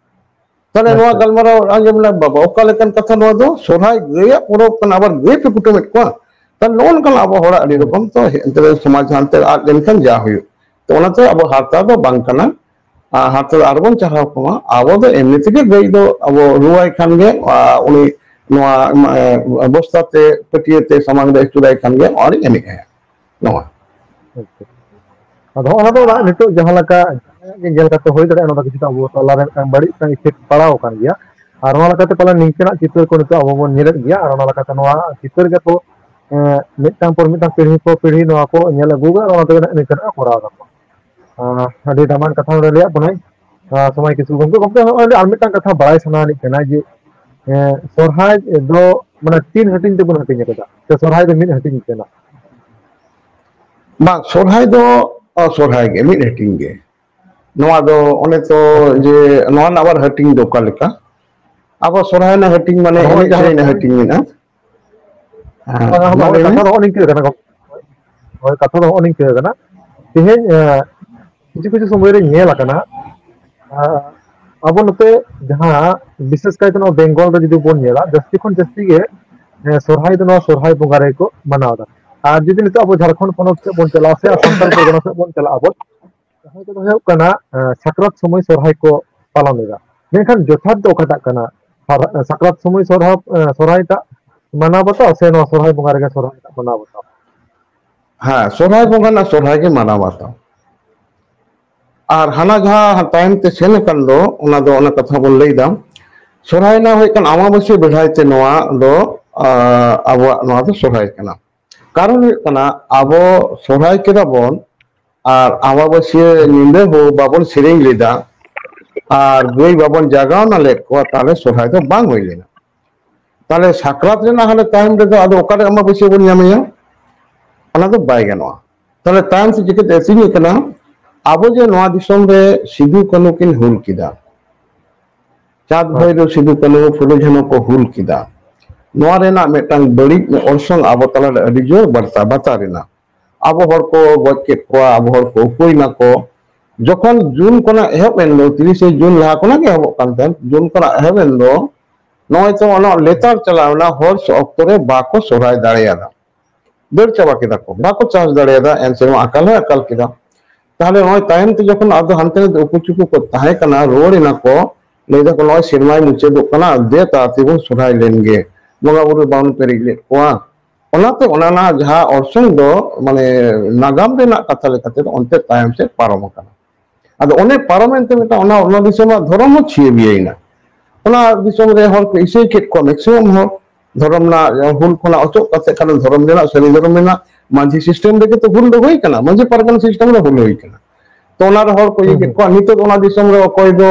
ᱛᱟᱦᱞᱮ ᱱᱚᱣᱟ ᱟᱪᱪᱷᱟ᱾ ᱜᱟᱞᱢᱟᱨᱟᱣ ᱟᱸᱡᱚᱢ ᱞᱮ, ᱵᱟᱵᱟ, ᱚᱠᱟ ᱞᱮᱠᱟᱱ ᱠᱟᱛᱷᱟ ᱱᱚᱣᱟ ᱫᱚ? ᱥᱚᱨᱦᱟᱭ ᱜᱟᱹᱭᱟᱜ ᱯᱚᱨᱚᱵᱽ ᱠᱟᱱᱟ, ᱟᱵᱟᱨ ᱜᱟᱹᱭ ᱯᱮ ᱠᱩᱴᱟᱹᱢᱮᱫ ᱠᱚᱣᱟ? ᱛᱟᱦᱞᱮ ᱱᱚᱜᱼᱚ ᱱᱚᱝᱠᱟᱱ ᱟᱵᱚ ᱦᱚᱲᱟᱜ ᱟᱹᱰᱤ ᱨᱚᱠᱚᱢ ᱛᱚ ᱮᱱᱛᱮ ᱥᱚᱢᱟᱡᱽ ᱦᱟᱱᱛᱮ ᱟᱫ ᱞᱮᱱᱠᱷᱟᱱ ᱡᱟ ᱦᱩᱭᱩᱜ᱾ ᱛᱚ ᱚᱱᱟᱛᱮ ᱟᱵᱚ ᱦᱟᱨᱛᱟ ᱫᱚ ᱵᱟᱝ ᱠᱟᱱᱟ᱾ ᱟᱨ ᱦᱟᱨᱛᱟ ᱫᱚ ᱟᱨᱵᱚᱱ ᱪᱟᱨᱦᱟᱣ ᱠᱚᱢᱟ᱾ ᱟᱵᱚ ᱫᱚ ᱮᱢᱱᱤ ᱛᱮᱜᱮ ᱜᱟᱹᱭ ᱫᱚ ᱟᱵᱚ ᱨᱩᱣᱟᱭ ᱠᱷᱟᱱ ᱜᱮ, ᱟᱨ ᱩᱱᱤ ᱱᱚᱣᱟ, ᱮ, ᱵᱚᱥᱛᱟ ᱛᱮ, ᱯᱟᱹᱴᱭᱟᱹ ᱛᱮ ᱥᱟᱢᱟᱝ ᱨᱮ ᱟᱹᱪᱩᱨᱟᱭ ᱠᱷᱟᱱ ᱜᱮ ᱟᱨ ᱮᱱᱮᱡ ᱟᱭ᱾ ᱱᱚᱣᱟ᱾ ᱟᱪᱪᱷᱟ᱾ ᱟᱫᱚ ᱚᱱᱟ ᱫᱚ ᱱᱤᱛᱚᱜ ᱡᱟᱦᱟᱸ ᱞᱮᱠᱟ ᱧᱮᱞ ᱠᱟᱛᱮ ᱦᱩᱭ ᱫᱟᱲᱮᱭᱟᱜᱼᱟ, ᱚᱱᱟ ᱫᱚ ᱠᱤᱪᱷᱩ ᱟᱵᱚ ᱛᱟᱞᱟᱨᱮ ᱢᱤᱫᱴᱟᱝ ᱵᱟᱹᱲᱤᱡ ᱢᱤᱫᱴᱟᱝ effect ᱯᱟᱲᱟᱣ ᱟᱠᱟᱱ ᱜᱮᱭᱟ᱾ ᱟᱨ ᱚᱱᱟ ᱞᱮᱠᱟᱛᱮ ᱯᱟᱞᱮ ᱱᱤᱝᱠᱟᱹᱱᱟᱜ ᱪᱤᱛᱟᱹᱨ ᱠᱚ ᱱᱤᱛᱚᱜ ᱟᱵᱚ ᱵᱚᱱ ᱧᱮᱞᱮᱫ ᱜᱮᱭᱟ᱾ ᱟᱨ ᱚᱱᱟ ᱞᱮᱠᱟᱛᱮ ᱱᱚᱣᱟ ᱪᱤᱛᱟᱹᱨ ᱜᱮᱠᱚ, ᱮᱸ, ᱢᱤᱫᱴᱟᱝ ᱯᱚᱨ ᱢᱤᱫᱴᱟᱝ ᱯᱤᱲᱦᱤ ᱠᱚ ᱯᱤᱲᱦᱤ ᱱᱚᱣᱟ ᱠᱚ ᱧᱮᱞ ᱟᱹᱜᱩ ᱟᱠᱟᱫᱟ, ᱚᱱᱟ ᱛᱮᱜᱮ ᱱᱤᱝᱠᱟᱹᱱᱟᱜ ᱠᱚ ᱠᱚᱨᱟᱣ ᱫᱟᱠᱚ᱾ ᱟᱸ, ᱟᱹᱰᱤ ᱫᱟᱢᱟᱱ ᱠᱟᱛᱷᱟ ᱱᱚᱰᱮ ᱞᱟᱹᱭᱟᱫ ᱵᱚᱱᱟᱭ, ᱟᱸ, ᱥᱚᱢᱟᱭ ᱠᱤᱥᱠᱩ ᱜᱚᱢᱠᱮ᱾ ᱜᱚᱢᱠᱮ, ᱱᱚᱜᱼᱚᱭ ᱟᱨ ᱢᱤᱫᱴᱟᱝ ᱠᱟᱛᱷᱟ ᱵᱟᱲᱟᱭ ᱥᱟᱱᱟᱭᱮᱫ ᱠᱟᱱᱟ ᱡᱮ, ᱮᱸ, ᱥᱚᱨᱦᱟᱭ ᱫᱚ ᱢᱟᱱᱮ ᱛᱤᱱ ᱦᱟᱹᱴᱤᱧ ᱛᱮᱵᱚᱱ ᱦᱟᱹᱴᱤᱧ ᱟᱠᱟᱫᱟ, ᱥᱮ ᱥᱚᱨᱦᱟᱭ ᱫᱚ ᱢᱤᱫ ᱦᱟᱹᱴᱤᱧ ᱠᱟᱱᱟ? ᱵᱟᱝ, ᱥᱚᱨᱦᱟᱭ ᱫᱚ, ᱚ, ᱥᱚᱨᱦᱟᱭ ᱜᱮ, ᱢᱤᱫ ᱦᱟᱹᱴᱤᱧ ᱜᱮ᱾ ᱱᱚᱣᱟ ᱫᱚ ᱚᱱᱮ ᱛᱚ ᱟᱪᱪᱷᱟ᱾ ᱡᱮ ᱱᱚᱣᱟ ᱨᱮᱱᱟᱜ ᱟᱵᱟᱨ ᱦᱟᱹᱴᱤᱧ ᱫᱚ ᱚᱠᱟ ᱞᱮᱠᱟ? ᱟᱵᱚ ᱥᱚᱨᱦᱟᱭ ᱨᱮᱱᱟᱜ ᱦᱟᱹᱴᱤᱧ ᱢᱟᱱᱮ ᱟᱫᱚ ᱦᱚᱸᱜᱼᱚᱭ ᱮᱱᱮᱡ ᱡᱟᱦᱟᱸ ᱥᱮᱨᱮᱧ ᱨᱮᱱᱟᱜ ᱦᱟᱹᱴᱤᱧ ᱢᱮᱱᱟᱜᱼᱟ᱾ ᱦᱮᱸ, ᱵᱟᱝᱟ, ᱢᱟ ᱵᱟᱝᱟ, ᱞᱟᱹᱭ ᱢᱮ᱾ ᱠᱟᱛᱷᱟ ᱫᱚ ᱦᱚᱸᱜᱼᱚ ᱱᱤᱝᱠᱟᱹ ᱠᱟᱱᱟ ᱜᱚᱢᱠᱮ᱾ ᱦᱳᱭ, ᱠᱟᱛᱷᱟ ᱫᱚ ᱦᱚᱸᱜᱼᱚ ᱱᱤᱝᱠᱟᱹ ᱠᱟᱱᱟ᱾ ᱛᱮᱦᱮᱧ, ᱮᱸ, ᱠᱤᱪᱷᱩ ᱠᱤᱪᱷᱩ ᱥᱚᱢᱚᱭ ᱨᱮ ᱧᱮᱞ ᱟᱠᱟᱱᱟ, ᱮᱸ, ᱟᱵᱚ ᱱᱚᱛᱮ ᱡᱟᱦᱟᱸ ᱵᱤᱥᱮᱥ ᱠᱟᱭᱛᱮ ᱱᱚᱣᱟ ᱵᱮᱝᱜᱚᱞ ᱨᱮ ᱡᱩᱫᱤ ᱵᱚᱱ ᱧᱮᱞᱟ, ᱡᱟᱹᱥᱛᱤ ᱠᱷᱚᱱ ᱡᱟᱹᱥᱛᱤ ᱜᱮ, ᱮᱸ, ᱥᱚᱨᱦᱟᱭ ᱫᱚ ᱱᱚᱣᱟ ᱥᱚᱨᱦᱟᱭ ᱵᱚᱸᱜᱟ ᱨᱮᱜᱮ ᱠᱚ ᱢᱟᱱᱟᱣ ᱮᱫᱟ᱾ ᱟᱨ ᱡᱩᱫᱤ ᱱᱤᱛᱚᱜ ᱟᱵᱚ ᱡᱷᱟᱲᱠᱷᱚᱸᱰ ᱯᱚᱱᱚᱛ ᱥᱮᱫ ᱵᱚᱱ ᱪᱟᱞᱟᱜᱼᱟ ᱥᱮ ᱥᱟᱱᱛᱟᱲ ᱯᱚᱨᱜᱚᱱᱟ ᱥᱮᱫ ᱵᱚᱱ ᱪᱟᱞᱟᱜᱼᱟ ᱵᱚᱱ, ᱡᱟᱦᱟᱸ ᱠᱚᱫᱚ ᱦᱩᱭᱩᱜ ᱠᱟᱱᱟ, ᱮᱸ, ᱥᱟᱠᱨᱟᱛ ᱥᱚᱢᱚᱭ ᱥᱚᱨᱦᱟᱭ ᱠᱚ ᱯᱟᱞᱚᱱ ᱮᱫᱟ᱾ ᱢᱮᱱᱠᱷᱟᱱ ᱡᱚᱛᱷᱟᱛ ᱫᱚ ᱚᱠᱟᱴᱟᱜ ᱠᱟᱱᱟ? ᱥᱟᱨ-, ᱥᱟᱠᱨᱟᱛ ᱥᱚᱢᱚᱭ ᱥᱚᱨᱦᱟᱭ, ᱮᱸ, ᱥᱚᱨᱦᱟᱭ ᱴᱟᱜ ᱢᱟᱱᱟᱣ ᱵᱟᱛᱟᱣ ᱥᱮ ᱱᱚᱣᱟ ᱥᱚᱨᱦᱟᱭ ᱵᱚᱸᱜᱟ ᱨᱮᱜᱮ ᱥᱚᱨᱦᱟᱭ ᱴᱟᱜ ᱢᱟᱱᱟᱣ ᱵᱟᱛᱟᱣ? ᱦᱮᱸ, ᱥᱚᱨᱦᱟᱭ ᱵᱚᱸᱜᱟ ᱨᱮᱱᱟᱜ ᱥᱚᱨᱦᱟᱭ ᱜᱮ ᱢᱟᱱᱟᱣ ᱵᱟᱛᱟᱣ᱾ ᱟᱨ ᱦᱟᱱᱟ ᱡᱟᱦᱟᱸ ᱛᱟᱭᱚᱢ ᱛᱮ ᱥᱮᱱ ᱟᱠᱟᱱ ᱫᱚ, ᱚᱱᱟ ᱫᱚ ᱚᱱᱟ ᱠᱟᱛᱷᱟ ᱵᱚᱱ ᱞᱟᱹᱭ ᱫᱟ᱾ ᱥᱚᱨᱦᱟᱭ ᱨᱮᱱᱟᱜ ᱦᱩᱭᱩᱜ ᱠᱟᱱᱟ ᱟᱢᱟᱵᱟᱹᱥᱭᱟᱹ ᱵᱮᱲᱦᱟᱭ ᱛᱮ ᱱᱚᱣᱟ ᱫᱚ, ᱟ, ᱟᱵᱚᱣᱟᱜ ᱱᱚᱣᱟ ᱫᱚ ᱥᱚᱨᱦᱟᱭ ᱠᱟᱱᱟ᱾ ᱠᱟᱨᱚᱱ ᱦᱩᱭᱩᱜ ᱠᱟᱱᱟ, ᱟᱵᱚ ᱥᱚᱨᱦᱟᱭ ᱠᱮᱫᱟ ᱵᱚᱱ ᱟᱨ ᱟᱢᱟᱵᱟᱹᱥᱭᱟᱹ ᱧᱤᱫᱟᱹ ᱦᱚᱸ ᱵᱟᱵᱚᱱ ᱥᱮᱨᱮᱧ ᱞᱮᱫᱟ ᱟᱨ ᱜᱟᱹᱭ ᱵᱟᱵᱚᱱ ᱡᱟᱜᱟᱣᱱᱟ ᱞᱮᱫ ᱠᱚᱣᱟ, ᱛᱟᱦᱞᱮ ᱥᱚᱨᱦᱟᱭ ᱫᱚ ᱵᱟᱝ ᱦᱩᱭ ᱞᱮᱱᱟ᱾ ᱛᱟᱦᱞᱮ ᱥᱟᱠᱨᱟᱛ ᱨᱮᱱᱟᱜ ᱦᱟᱱᱮ ᱛᱟᱭᱚᱢ ᱨᱮᱫᱚ ᱟᱫᱚ ᱚᱠᱟᱨᱮ ᱟᱢᱟᱵᱟᱹᱥᱭᱟᱹ ᱵᱚᱱ ᱧᱟᱢᱮᱭᱟ? ᱚᱱᱟ ᱫᱚ ᱵᱟᱭ ᱜᱟᱱᱚᱜᱼᱟ᱾ ᱛᱟᱦᱞᱮ ᱛᱟᱭᱚᱢ ᱥᱮᱫ ᱪᱤᱠᱟᱹᱛᱮ ᱟᱹᱛᱤᱧ ᱠᱟᱱᱟ? ᱟᱵᱚ ᱡᱮ ᱱᱚᱣᱟ ᱫᱤᱥᱚᱢ ᱨᱮ ᱥᱤᱫᱩ ᱠᱟᱹᱱᱦᱩ ᱠᱤᱱ ᱦᱩᱞ ᱠᱮᱫᱟ, ᱪᱟᱸᱫ ᱦᱳᱭ᱾ ᱵᱷᱟᱭᱨᱳ, ᱥᱤᱫᱩ ᱠᱟᱹᱱᱦᱩ, ᱯᱷᱩᱞᱳ ᱡᱷᱟᱱᱳ ᱠᱚ ᱦᱩᱞ ᱠᱮᱫᱟ, ᱱᱚᱣᱟ ᱨᱮᱱᱟᱜ ᱢᱤᱫᱴᱟᱝ ᱵᱟᱹᱲᱤᱡ ᱚᱨᱥᱚᱝ ᱟᱵᱚ ᱛᱟᱞᱟᱨᱮ ᱟᱹᱰᱤ ᱡᱳᱨ ᱵᱟᱨᱛᱟ ᱵᱟᱛᱟᱨ ᱮᱱᱟ᱾ ᱟᱵᱚ ᱦᱚᱲ ᱠᱚ ᱜᱚᱡ ᱠᱮᱫ ᱠᱚᱣᱟ, ᱟᱵᱚ ᱦᱚᱲ ᱠᱚ ᱩᱯᱟᱹᱭ ᱱᱟᱠᱚ, ᱡᱚᱠᱷᱚᱱ ᱡᱩᱱ ᱠᱷᱚᱱᱟᱜ ᱮᱦᱚᱵ ᱮᱱ ᱫᱚ, ᱛᱤᱨᱤᱥᱮ ᱡᱩᱱ ᱞᱟᱦᱟ ᱠᱷᱚᱱᱟᱜ ᱜᱮ ᱮᱦᱚᱵᱚᱜ ᱠᱟᱱ ᱛᱟᱦᱮᱸᱫ, ᱡᱩᱱ ᱠᱷᱚᱱᱟᱜ ᱮᱦᱚᱵ ᱮᱱ ᱫᱚ, ᱱᱚᱜᱼᱚᱭ ᱛᱚ ᱚᱱᱟ ᱞᱮᱛᱟᱲ ᱪᱟᱞᱟᱣ ᱮᱱᱟ, ᱦᱚᱲ ᱥᱮ ᱚᱠᱛᱚ ᱨᱮ ᱵᱟᱠᱚ ᱥᱚᱨᱦᱟᱭ ᱫᱟᱲᱮᱭᱟᱫᱟ, ᱫᱟᱹᱲ ᱪᱟᱵᱟ ᱠᱮᱫᱟ ᱠᱚ, ᱵᱟᱠᱚ ᱪᱟᱥ ᱫᱟᱲᱮᱭᱟᱫᱟ, ᱮᱱ ᱥᱮᱨᱢᱟ ᱟᱠᱟᱞ ᱦᱚᱸᱭ ᱟᱠᱟᱞ ᱠᱮᱫᱟ᱾ ᱛᱟᱦᱞᱮ ᱱᱚᱜᱼᱚᱭ ᱛᱟᱭᱚᱢ ᱛᱮ ᱡᱚᱠᱷᱚᱱ ᱟᱫᱚ ᱦᱟᱱᱛᱮ ᱱᱟᱛᱮ ᱩᱠᱩ ᱪᱩᱠᱩ ᱠᱚ ᱛᱟᱦᱮᱸ ᱠᱟᱱᱟ, ᱨᱩᱣᱟᱹᱲ ᱮᱱᱟ ᱠᱚ, ᱞᱟᱹᱭ ᱫᱟᱠᱚ ᱱᱚᱜᱼᱚᱭ ᱥᱮᱨᱢᱟᱭ ᱢᱩᱪᱟᱹᱫᱚᱜ ᱠᱟᱱᱟ, ᱫᱮ ᱛᱟᱲᱟᱛᱟᱲᱤ ᱵᱚᱱ ᱥᱚᱨᱦᱟᱭ ᱞᱮᱱ ᱜᱮ, ᱵᱚᱸᱜᱟ ᱵᱩᱨᱩ ᱵᱟᱵᱚᱱ ᱯᱮᱨᱮᱡ ᱞᱮᱫ ᱠᱚᱣᱟ᱾ ᱚᱱᱟᱛᱮ ᱚᱱᱟ ᱨᱮᱱᱟᱜ ᱡᱟᱦᱟᱸ ᱚᱨᱥᱚᱝ ᱫᱚ, ᱢᱟᱱᱮ, ᱱᱟᱜᱟᱢ ᱨᱮᱱᱟᱜ ᱠᱟᱛᱷᱟ ᱞᱮᱠᱟᱛᱮ ᱫᱚ ᱚᱱᱛᱮ ᱛᱟᱭᱚᱢ ᱥᱮᱫ ᱯᱟᱨᱚᱢ ᱟᱠᱟᱱᱟ᱾ ᱟᱫᱚ ᱚᱱᱮ ᱯᱟᱨᱚᱢᱮᱱ ᱛᱮ ᱢᱤᱫᱴᱟᱝ ᱚᱱᱟ, ᱚᱱᱟ ᱫᱤᱥᱚᱢ ᱨᱮᱱᱟᱜ ᱫᱷᱚᱨᱚᱢ ᱦᱚᱸ ᱪᱷᱤᱭᱟᱹ ᱵᱤᱭᱟᱹᱭᱮᱱᱟ᱾ ᱚᱱᱟ ᱫᱤᱥᱚᱢ ᱨᱮ ᱦᱚᱲ ᱠᱚ ᱤᱥᱟᱹᱭ ᱠᱮᱫ ᱠᱚᱣᱟ, ᱢᱮᱠᱥᱤᱢᱟᱢ ᱦᱚᱲ ᱫᱷᱚᱨᱚᱢ ᱨᱮᱱᱟᱜ ᱦᱩᱞ ᱠᱷᱚᱱᱟᱜ ᱚᱪᱚᱜ ᱠᱟᱛᱮ ᱠᱷᱟᱱ ᱫᱷᱚᱨᱚᱢ ᱨᱮᱱᱟᱜ, ᱥᱟᱹᱨᱤ ᱫᱷᱚᱨᱚᱢ ᱨᱮᱱᱟᱜ ᱢᱟᱹᱡᱷᱤ ᱥᱤᱥᱴᱮᱢ ᱨᱮᱜᱮ ᱛᱚ ᱦᱩᱞ ᱫᱚ ᱦᱩᱭ ᱠᱟᱱᱟ, ᱢᱟᱹᱡᱷᱤ ᱯᱟᱨᱜᱟᱱᱟ ᱥᱤᱥᱴᱮᱢ ᱨᱮ ᱦᱩᱞ ᱦᱩᱭ ᱠᱟᱱᱟ᱾ ᱛᱚ ᱚᱱᱟ ᱨᱮ ᱦᱚᱲ ᱠᱚ ᱤᱭᱟᱹ ᱠᱮᱫ ᱠᱚᱣᱟ᱾ ᱱᱤᱛᱚᱜ ᱚᱱᱟ ᱫᱤᱥᱚᱢ ᱨᱮ ᱚᱠᱚᱭ ᱫᱚ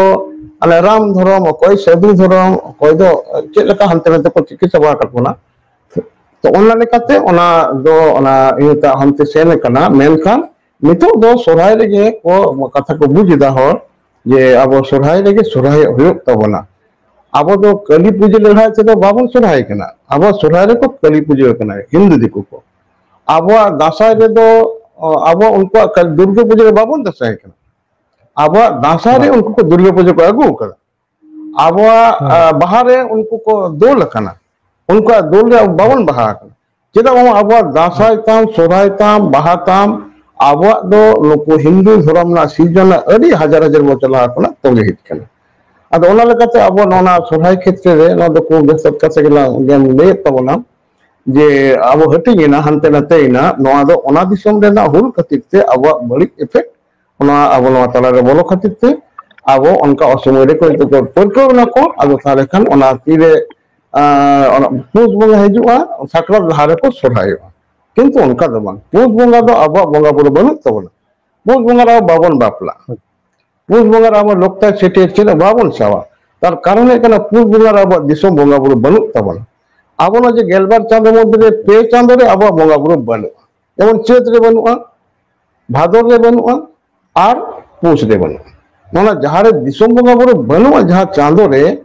ᱟᱞᱮ ᱨᱟᱢ ᱫᱷᱚᱨᱚᱢ, ᱚᱠᱚᱭ ᱥᱟᱹᱫᱷᱩ ᱫᱷᱚᱨᱚᱢ, ᱚᱠᱚᱭ ᱫᱚ ᱪᱮᱫ ᱞᱮᱠᱟ ᱦᱟᱱᱛᱮ ᱱᱟᱛᱮ ᱠᱚ ᱪᱤᱠᱟᱹ ᱪᱟᱵᱟ ᱟᱠᱟᱫ ᱵᱚᱱᱟ᱾ ᱛᱚ ᱚᱱᱟ ᱞᱮᱠᱟᱛᱮ ᱚᱱᱟ ᱫᱚ ᱚᱱᱟ ᱤᱭᱟᱹᱴᱟᱜ ᱦᱟᱱᱛᱮ ᱥᱮᱱ ᱟᱠᱟᱱᱟ᱾ ᱢᱮᱱᱠᱷᱟᱱ ᱱᱤᱛᱚᱜ ᱫᱚ ᱥᱚᱨᱦᱟᱭ ᱨᱮᱜᱮ ᱠᱚ ᱠᱟᱛᱷᱟ ᱠᱚ ᱵᱩᱡᱽ ᱮᱫᱟ ᱦᱚᱲ, ᱡᱮ ᱟᱵᱚ ᱥᱚᱨᱦᱟᱭ ᱨᱮᱜᱮ ᱥᱚᱨᱦᱟᱭᱚᱜ ᱦᱩᱭᱩᱜ ᱛᱟᱵᱚᱱᱟ᱾ ᱟᱵᱚ ᱫᱚ ᱠᱟᱹᱞᱤ ᱯᱩᱡᱟᱹ ᱞᱟᱹᱲᱦᱟᱹᱭ ᱛᱮᱫᱚ ᱵᱟᱵᱚᱱ ᱥᱚᱨᱦᱟᱭ ᱠᱟᱱᱟ, ᱟᱵᱚ ᱥᱚᱨᱦᱟᱭ ᱨᱮᱠᱚ ᱠᱟᱹᱞᱤ ᱯᱩᱡᱟᱹ ᱠᱟᱱᱟ ᱦᱤᱱᱫᱩ ᱫᱤᱠᱩ ᱠᱚ᱾ ᱟᱵᱚᱣᱟᱜ ᱫᱟᱸᱥᱟᱭ ᱨᱮᱫᱚ ᱟᱵᱚ ᱩᱱᱠᱩᱣᱟᱜ ᱠᱟᱹᱞᱤ-, ᱫᱩᱨᱜᱟᱹ ᱯᱩᱡᱟᱹ ᱨᱮ ᱵᱟᱵᱚᱱ ᱫᱟᱸᱥᱟᱭ ᱠᱟᱱᱟ, ᱟᱵᱚᱣᱟᱜ ᱫᱟᱸᱥᱟᱭ ᱨᱮ ᱩᱱᱠᱩ ᱠᱚ ᱫᱩᱨᱜᱟᱹ ᱯᱩᱡᱟᱹ ᱠᱚ ᱟᱹᱜᱩ ᱟᱠᱟᱫᱟ᱾ ᱟᱵᱚᱣᱟᱜ, ᱦᱮᱸ᱾ ᱟ, ᱵᱟᱦᱟ ᱨᱮ ᱩᱱᱠᱩ ᱠᱚ ᱫᱳᱞ ᱟᱠᱟᱱᱟ, ᱩᱱᱠᱩᱣᱟᱜ ᱫᱳᱞ ᱨᱮ ᱵᱟᱵᱚᱱ ᱵᱟᱦᱟ ᱟᱠᱟᱱᱟ᱾ ᱪᱮᱫᱟᱜ ᱵᱟᱝ? ᱟᱵᱚᱣᱟᱜ ᱫᱟᱸᱥᱟᱭ ᱛᱟᱢ, ᱥᱚᱨᱦᱟᱭ ᱛᱟᱢ, ᱵᱟᱦᱟ ᱛᱟᱢ, ᱟᱵᱚᱣᱟᱜ ᱫᱚ ᱱᱩᱠᱩ ᱦᱤᱱᱫᱩ ᱫᱷᱚᱨᱚᱢ ᱨᱮᱱᱟᱜ ᱥᱤᱨᱡᱚᱱ ᱨᱮᱱᱟᱜ ᱟᱹᱰᱤ ᱦᱟᱡᱟᱨ ᱦᱟᱡᱟᱨ ᱵᱚᱪᱷᱚᱨ ᱞᱟᱦᱟ ᱠᱷᱚᱱᱟᱜ ᱛᱚᱸᱜᱮ ᱦᱮᱡ ᱠᱟᱱᱟ᱾ ᱟᱫᱚ ᱚᱱᱟ ᱞᱮᱠᱟᱛᱮ ᱟᱵᱚ ᱱᱚᱣᱟ ᱥᱚᱨᱦᱟᱭ ᱠᱷᱮᱛᱨᱮ ᱨᱮ ᱱᱚᱣᱟ ᱫᱚ ᱠᱷᱩᱵ ᱵᱮᱥ ᱠᱟᱛᱷᱟ ᱜᱮᱞᱟᱝ ᱜᱮᱢ ᱞᱟᱹᱭᱮᱫ ᱛᱟᱵᱚᱱᱟ, ᱡᱮ ᱟᱵᱚ ᱦᱟᱹᱴᱤᱧ ᱮᱱᱟ, ᱦᱟᱱᱛᱮ ᱱᱟᱛᱮ ᱮᱱᱟ, ᱱᱚᱣᱟ ᱫᱚ ᱚᱱᱟ ᱫᱤᱥᱚᱢ ᱨᱮᱱᱟᱜ ᱦᱩᱞ ᱠᱷᱟᱹᱛᱤᱨ ᱛᱮ ᱟᱵᱚᱣᱟᱜ ᱵᱟᱹᱲᱤᱡ ᱮᱯᱷᱮᱠᱴ ᱚᱱᱟ ᱟᱵᱚ ᱱᱚᱣᱟ ᱛᱟᱞᱟᱨᱮ ᱵᱚᱞᱚ ᱠᱷᱟᱹᱛᱤᱨ ᱛᱮ ᱟᱵᱚ ᱚᱱᱠᱟ ᱚᱥᱚᱢᱚᱭ ᱨᱮ ᱠᱚ ᱯᱟᱹᱨᱠᱟᱹᱣ ᱮᱱᱟ ᱠᱚ᱾ ᱟᱫᱚ ᱛᱟᱦᱞᱮ ᱠᱷᱟᱱ ᱚᱱᱟ ᱛᱤᱨᱮ, ᱟᱸ, ᱚᱱᱟ ᱯᱩᱥ ᱵᱚᱸᱜᱟ ᱦᱤᱡᱩᱜᱼᱟ, ᱥᱟᱠᱨᱟᱛ ᱞᱟᱦᱟ ᱨᱮᱠᱚ ᱥᱚᱨᱦᱟᱭᱚᱜᱼᱟ᱾ ᱠᱤᱱᱛᱩ ᱚᱱᱠᱟ ᱫᱚ ᱵᱟᱝ, ᱯᱩᱥ ᱵᱚᱸᱜᱟ ᱫᱚ ᱟᱵᱚᱣᱟᱜ ᱵᱚᱸᱜᱟ ᱵᱩᱨᱩ ᱵᱟᱹᱱᱩᱜ ᱛᱟᱵᱚᱱᱟ, ᱯᱩᱥ ᱵᱚᱸᱜᱟ ᱨᱮ ᱟᱵᱚ ᱵᱟᱵᱚᱱ ᱵᱟᱯᱞᱟᱜᱼᱟ᱾ ᱯᱩᱥ ᱵᱚᱸᱜᱟ ᱨᱮ ᱟᱵᱚ ᱞᱚᱠᱛᱟᱭ ᱥᱮᱴᱮᱨ ᱪᱮᱫ ᱦᱚᱸ ᱵᱟᱵᱚᱱ ᱥᱟᱵᱟ᱾ ᱛᱟᱨ ᱠᱟᱨᱚᱱ ᱦᱩᱭᱩᱜ ᱠᱟᱱᱟ, ᱯᱩᱥ ᱵᱚᱸᱜᱟ ᱨᱮ ᱟᱵᱚᱣᱟᱜ ᱫᱤᱥᱚᱢ ᱵᱚᱸᱜᱟ ᱵᱩᱨᱩ ᱵᱟᱹᱱᱩᱜ ᱛᱟᱵᱚᱱᱟ᱾ ᱟᱵᱚ ᱱᱚᱣᱟ ᱡᱮ ᱜᱮᱞᱵᱟᱨ ᱪᱟᱸᱫᱚ ᱢᱚᱫᱽᱫᱷᱮ ᱨᱮ ᱯᱮ ᱪᱟᱸᱫᱚ ᱨᱮ ᱟᱵᱚᱣᱟᱜ ᱵᱚᱸᱜᱟ ᱵᱩᱨᱩ ᱵᱟᱹᱱᱩᱜᱼᱟ᱾ ᱡᱮᱢᱚᱱ ᱪᱟᱹᱛ ᱨᱮ ᱵᱟᱹᱱᱩᱜᱼᱟ, ᱵᱷᱟᱫᱚᱨ ᱨᱮ ᱵᱟᱹᱱᱩᱜᱼᱟ, ᱟᱨ ᱯᱩᱥ ᱨᱮ ᱵᱟᱹᱱᱩᱜᱼᱟ᱾ ᱚᱱᱟ ᱡᱟᱦᱟᱸ ᱨᱮ ᱫᱤᱥᱚᱢ ᱵᱚᱸᱜᱟ ᱵᱩᱨᱩ ᱵᱟᱹᱱᱩᱜᱼᱟ, ᱡᱟᱦᱟᱸ ᱪᱟᱸᱫᱚ ᱨᱮ,